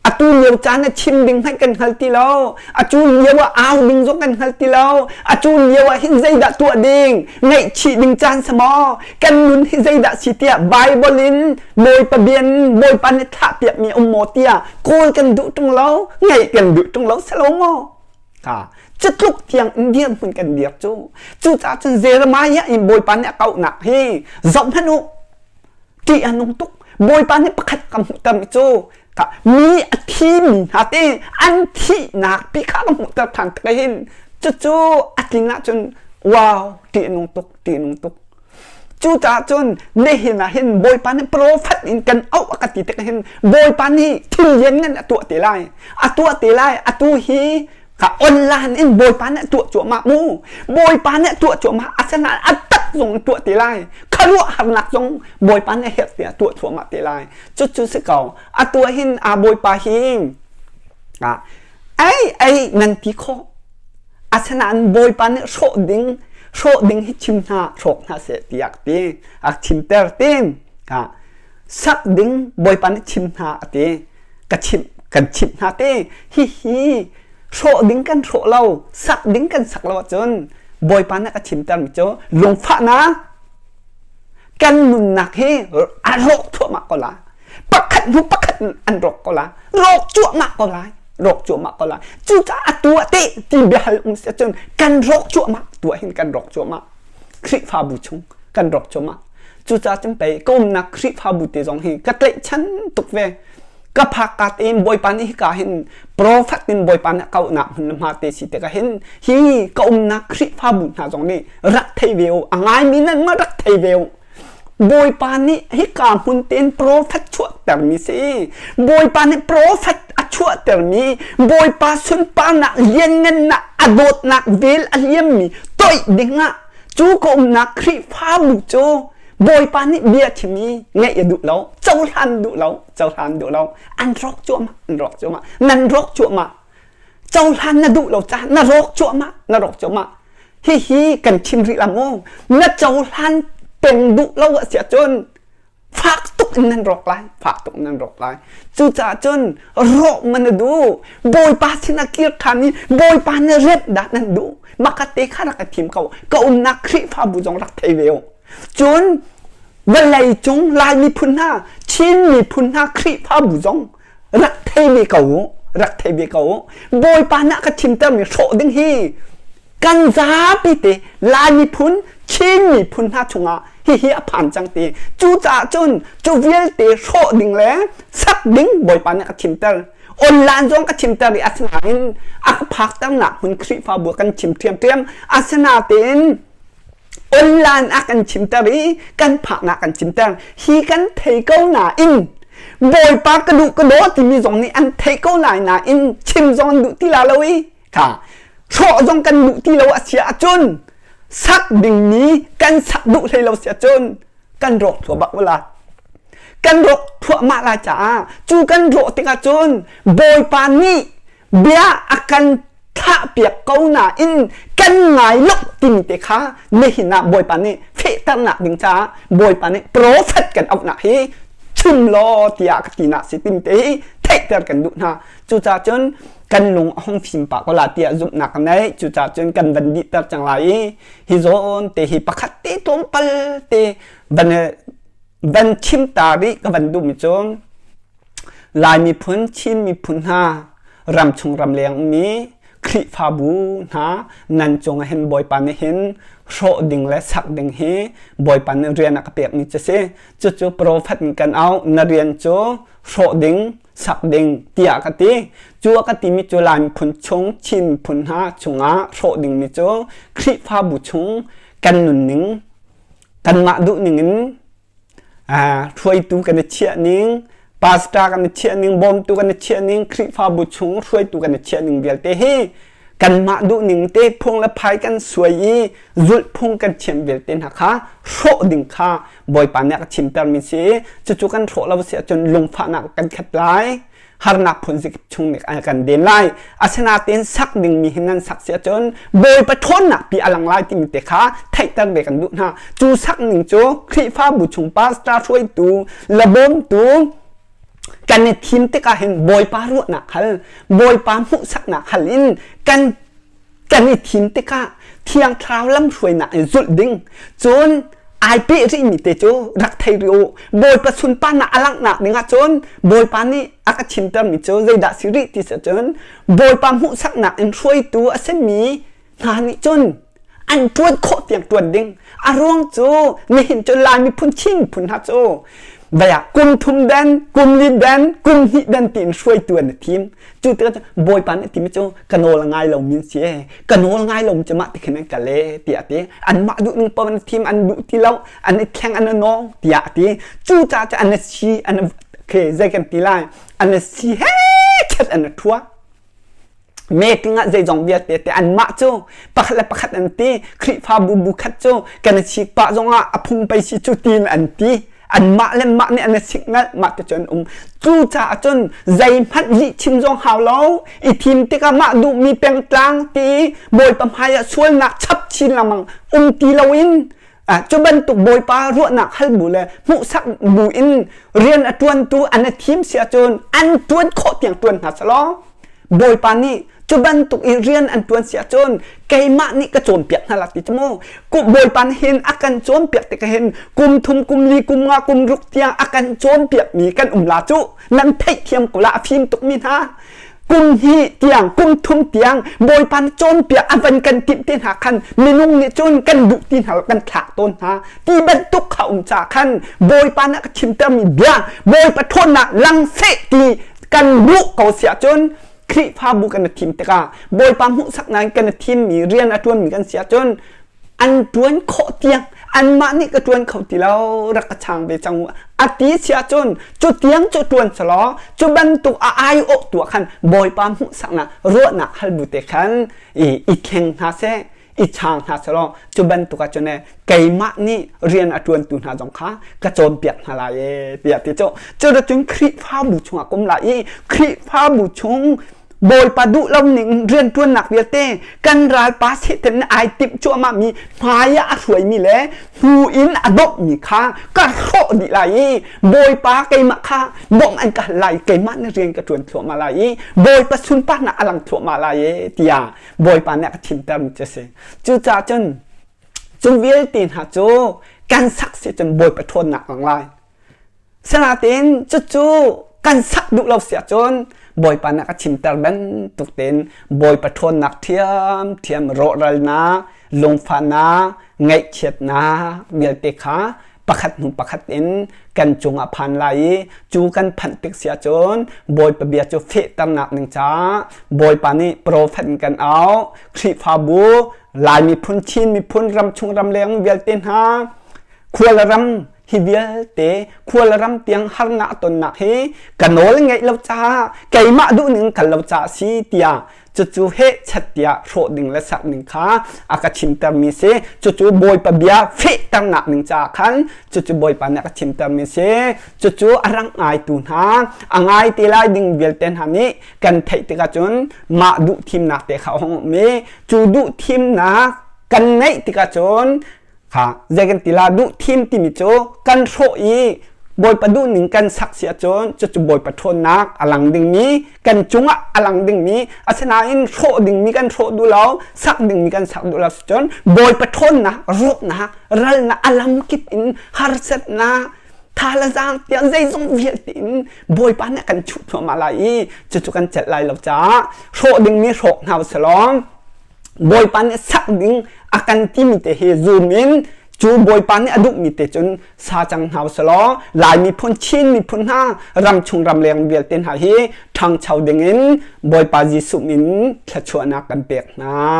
S1: atu lio caan ah chim ding hmanh kan hngal ti lo atu lio ah au ding zong kan hngal ti lo atu lio ah hin zeidah tuah ding ngaihchih ding caan sa maw kan nun hi zeidah si tiah Bible in Bawipa bian Bawipa nih thlah piak mi um maw tiah kawl kan duh ṭung lo ngaih kan duh ṭung lo selo maw Ha cutluk tiang in dirhmun kan dir cu cucaah cun Jeremiah in Bawipa nih a kauhnak hi zoh hmanh u ṭih a nung tuk Bawipa nih pakhat ka hmuhter mi cu ka mi a thimi hna te an thihnak pi kha ka hmuhter ṭhan tik hin cucu a tlin ahcun wow ṭih a nung tuk ṭih a nung tuk Cucaah cun nihin ah hin Bawipa nih profet in kan auh a ka ti tik hin Bawipa nih thil lianngan a tuah te lai. A tuah te lai. Atu hi ka online in Bawipa nih a tuah cuahmah mu. Bawipa nih a tuah cuahmah. Asinain a tak zong in tuah te lai. Khuaruahharnak zong Bawipa nih herh tiah tuah cuahmah te lai. Cucu si ko. Atu ah hin a Bawipa hi ai ai nan ti khawh. Asinain Bawipa nih hrawh ding hrawh ding hi chim hna hrawk hna seh tiah a ti. A chimter tin. Sak ding Bawipa nih chim hna a ti. Ka chimh kan chimh hna te. Hihi hrawh ding kan hrawh lo, sak ding kan sak lo ahcun Bawipa nih a chimter mi cu lungfahnak kan nunnak hi a rawk thluahmah ko lai. Pakhat hnu pakhat an rawk ko lai. Rawk cuahmah ko lai. Rawk cuahmah ko lai. Cucaah atu ah teh ti biahal um si ahcun kan rawk cuahmah. Tu ah hin kan rawk cuahmah. Khrihfabu chung kan rawk cuahmah. Cucaah cun pei ka umnak Khrihfabu te zong hi ka tlaihchan tuk ve. Ka phak ka tein Bawipa nih hika hin profet in Bawipa nih kauhnak hmun le hma te si tikah hin hi ka umnak Khrihfabu hna zong nih rak thei ve u. A ngaimi nan ma rak thei ve u. Bawipa nih hika hmun tein profet chuahtermi si. Bawipa nih profet a chuahtermi Bawipa sunparnak lianngannak a dawtnak vel a liammi toih dingah cu ka umnak Khrihfabu cu Bawipa nih bia chim i ngaih a duh lo, cohlan duh lo, cohlan duh lo. An rawk cuahmah, an rawk cuahmah. Nan rawk cuahmah. Cohlan na duh lo caah na rawk cuahmah, na rawk cuahmah. Hihi kan chim rih la mu. Na cohlan peng duh lo a si ahcun fak tuk in nan rawk lai, fak tuk in nan rawk lai. Cucaah cun rawh man na duh. Bawipa sin ah kir ṭhan i Bawipa na remh dah nan duh. Maka te kha rak i thim ko. Ka umnak Khrihfabu zong rak thei ve u. Cun vawlei cung Lai miphun hna, Chin miphun hna Khrihfabu zong rak thei ve ko u rak thei ve ko u Bawipa nih a ka thimtermi hrawh ding hi kan zapi te Lai miphun Chin miphun hna chungah hihi a phan cang ti cucaah cun cu vialte hrawh ding le sak ding Bawipa nih a ka thimter online zong ka thimter i asinain a ka phakternak hmun Khrihfabu kan chim ṭhiamṭhiam asinatein online a kan chimter i kan phaknak kan chimter hi kan thei ko nain Bawipa ka duh ka daw timi zong nih an thei ko lai nain chim zong an duh ti la lo i kha hrawh zong kan duh ti lo a si ahcun sak dingmi kan sak duh hlei lo si ahcun kan rawk thluahmah wala kan rawk thluahmah lai caah cu kan rawh tikah cun Bawipa nih bia a kan thlahpiak ko nain kan ngai lo timi te kha nihin ah Bawipa nih fehternak ding caah Bawipa nih profet kan auhnak hi chim law tiah ka tinak si timi te hi theihter kan duh hna. Cucaah cun kan lung a hung fim pah ko la tiah zumhnak ka nei. Cucaah cun kan van dihter cang lai i hi zawn te hi pakhat te tlawmpal te van van chim ta rih ka van duhmi cu Lai miphun, Chin miphun hna, ramchung ramleng ummi Khrihfabu hna nan cungah hin Bawipa nih hin hrawh ding le sak ding hi Bawipa nih rian a ka pekmi cu si. Cucu profet in kan auh. Na rian cu hrawh ding, sak ding tiah ka ti. Cu a ka timi cu Lai miphun chung, Chin miphun hna chungah hrawh dingmi cu Khrihfabu chung kan nunning, kanmah duhning in hruaitu kan i chiah ning, pastor kan i chiah ning, bawmtu kan i chiah ning, Khrihfabu chung hruaitu kan i chiah ning vialte hi kanmah duhning te phung le phai kan suai i zulhphung kan thiam vialte hna kha hrawh ding kha Bawipa nih a ka chimtermi si. Cucu kan hrawh lo si ahcun lungfahnak kan khat lai. Harnak phun chung nih a kan den lai. Asinain sak dingmi hi nan sak si ahcun Bawipa ṭhawnnak pi a lang lai timi te kha theihter ve kan duh hna. Cu sak ning cu Khrihfabu chung pastor hruaitu le bawmtu kan i thim tikah hin Bawipa ruahnak hal, Bawipa hmuhsaknak hal in kan kan i thim tikah Thiang Thlarau lamhruainak in zulh ding cun ai peh rihmi te cu rak thei rih u Bawipa sunparnak a langhnak dingah cun Bawipa nih a ka chimtermi cu zeidah si rih ti si cun Bawipa hmuhsaknak in hruaitu a simi hna nih cun an ṭuan khawh tiang ṭuan ding a ruang cu nihin cu Lai miphun Chin miphun hna cu vaya kum thum den kum li den kum hnih den tiin hruaitu an i thim Cu tikah Bawipa nih a timi cu ka nawl a ngai lomi an si ee. Ka nawl ngai lomi cu mah ti khin an kal ee tiah a ti. Anmah duh ning paoh an thim, an duh ti lo, an i thleng, an i nawng tiah a ti. Cucaah cu an i si, an i zei kan ti lai, an i si he chet an i ṭhua. Meeting ah zeizong vialte te anmah cu pakhat le pakhat an ti. Khrihfabu bu khat cu kan i chik pah zongah a phung pei si cu tiin an ti. Anmah le mah nih an i siknalh mah ti cun um. Cucaah cun zeihmanh lih chim zong hau lo. I thim tikah mah duhmi pengtlang ti Bawipa hmai ah sualnak chap chin lengmang um ti loin cu bantuk Bawipa ruahnak hal bu le hmuhsak bu in rian a ṭuantu an i thim si ahcun an ṭuan khawh tiang ṭuan hna selaw Bawipa nih cu bantuk i rian an ṭuan si ahcun keimah nih ka cawnpiak hna la ti cu mu. Bawipa nih hin a kan cawnpiak tikah hin kum thum, kum li, kum nga, kum ruk tiang a kan cawnpiakmi kan um la cu nan theihthiam ko la a fim tukmi hna. Kum hnih tiang, kum thum tiang Bawipa nih cawnpiak a van kan timh te hna khan minung nih cun kan duh ti hna lo kan thlak tawn hna. Ti bantuk kha um ca khan Bawipa nih a ka chimtermi bia Bawipa ṭhawnnak lang seh ti kan duh ko si ahcun Khrihfabu kan i thim tikah Bawipa hmuhsaknak in kan i thimmi rian a ṭuanmi kan si ahcun an ṭuan khawh tiang anmah nih ka ṭuan kho ti lo rak ka chang ve cang u a ti si ahcun cu tiang cu ṭuan selaw cu bantuk a aiawh tu ah khan Bawipa hmuhsaknak ruahnak hal bu te khan i i thleng hna seh i chaang hna selaw cu bantuk ah cun keimah nih rian a ṭuantu hna zong kha ka cawnpiak hna lai ee tiah ti cu cuticun Khrihfabu chungah ka um lai i Khrihfabu chung Bawipa duh lo ning rianṭuannak vialte kan ralpa Satan nih ai timh cuahmah mi hmai ah a hruaimi le hnu in a dawpmi kha ka hrawh dih lai i Bawipa keimah kha bawmh an ka hal lai keimah nih rian ka ṭuan thluahmah lai i Bawipa sunparnak a lang thluahmah lai ee tiah Bawipa nih a ka thimtermi cu a si. Cucaah cun cu vialte hna cu kan sak si cun Bawipa ṭhawnnak lang lai. Sinain cucu kan sak duh lo si ahcun Bawipa nih a ka chimter bantuk tein Bawipa ṭhawnnak ṭhiamṭhiam rawhralnak, lungfahnak, ngaihchiatnak vialte kha pakhat hnu pakhat in kan cungah phan lai i cu kan phanh tik si ahcun Bawipa bia cu fehternak ding caah Bawipa nih profet in kan auh Khrihfabu Lai miphun Chin miphun ramchung ramleng vialte hna khual ram hi vialte khual ram tiang harnak tonnak hi ka nawl ngeih lo caah keimah duhning kal lo caah si tiah cucu hehchat tiah hrawh ding le sak ding kha a ka chimtermi si. Cucu Bawipa bia fehternak ding caah khan cucu Bawipa nih a ka chimtermi si. Cucu a rak ngaitu hna, a ngai te lai ding vialte hna nih kan theih tikah cun mah duh thimnak te kha a hung um i cu duh thimnak kan neih tikah cun Kha zei kan ti la duh thim timi cu kan hrawh i Bawipa duhning kan sak si ahcun cucu Bawipa ṭhawnnak a lang dingmi kan cungah a lang dingmi asinain hrawh dingmi kan hrawh duh lo sak dingmi kan sak duh lo si cun Bawipa ṭhawnnak rawhnak ralnak a lamkip in harsatnak tha le zaang tiang zeizong vialte in Bawipa nih a kan chuh thluahmah lai i cucu kan celh lai lo caah hrawh dingmi hrawk hna usih Bawipa nih sak ding a kan timi te hi zum in cu Bawipa nih a duhmi te cun sa cang hna usih Lai miphun Chin miphun hna ramchung ramleng vialte hna hi ṭhangcho ding in Bawipa Jesuh min thluachuahnak kan pek hna.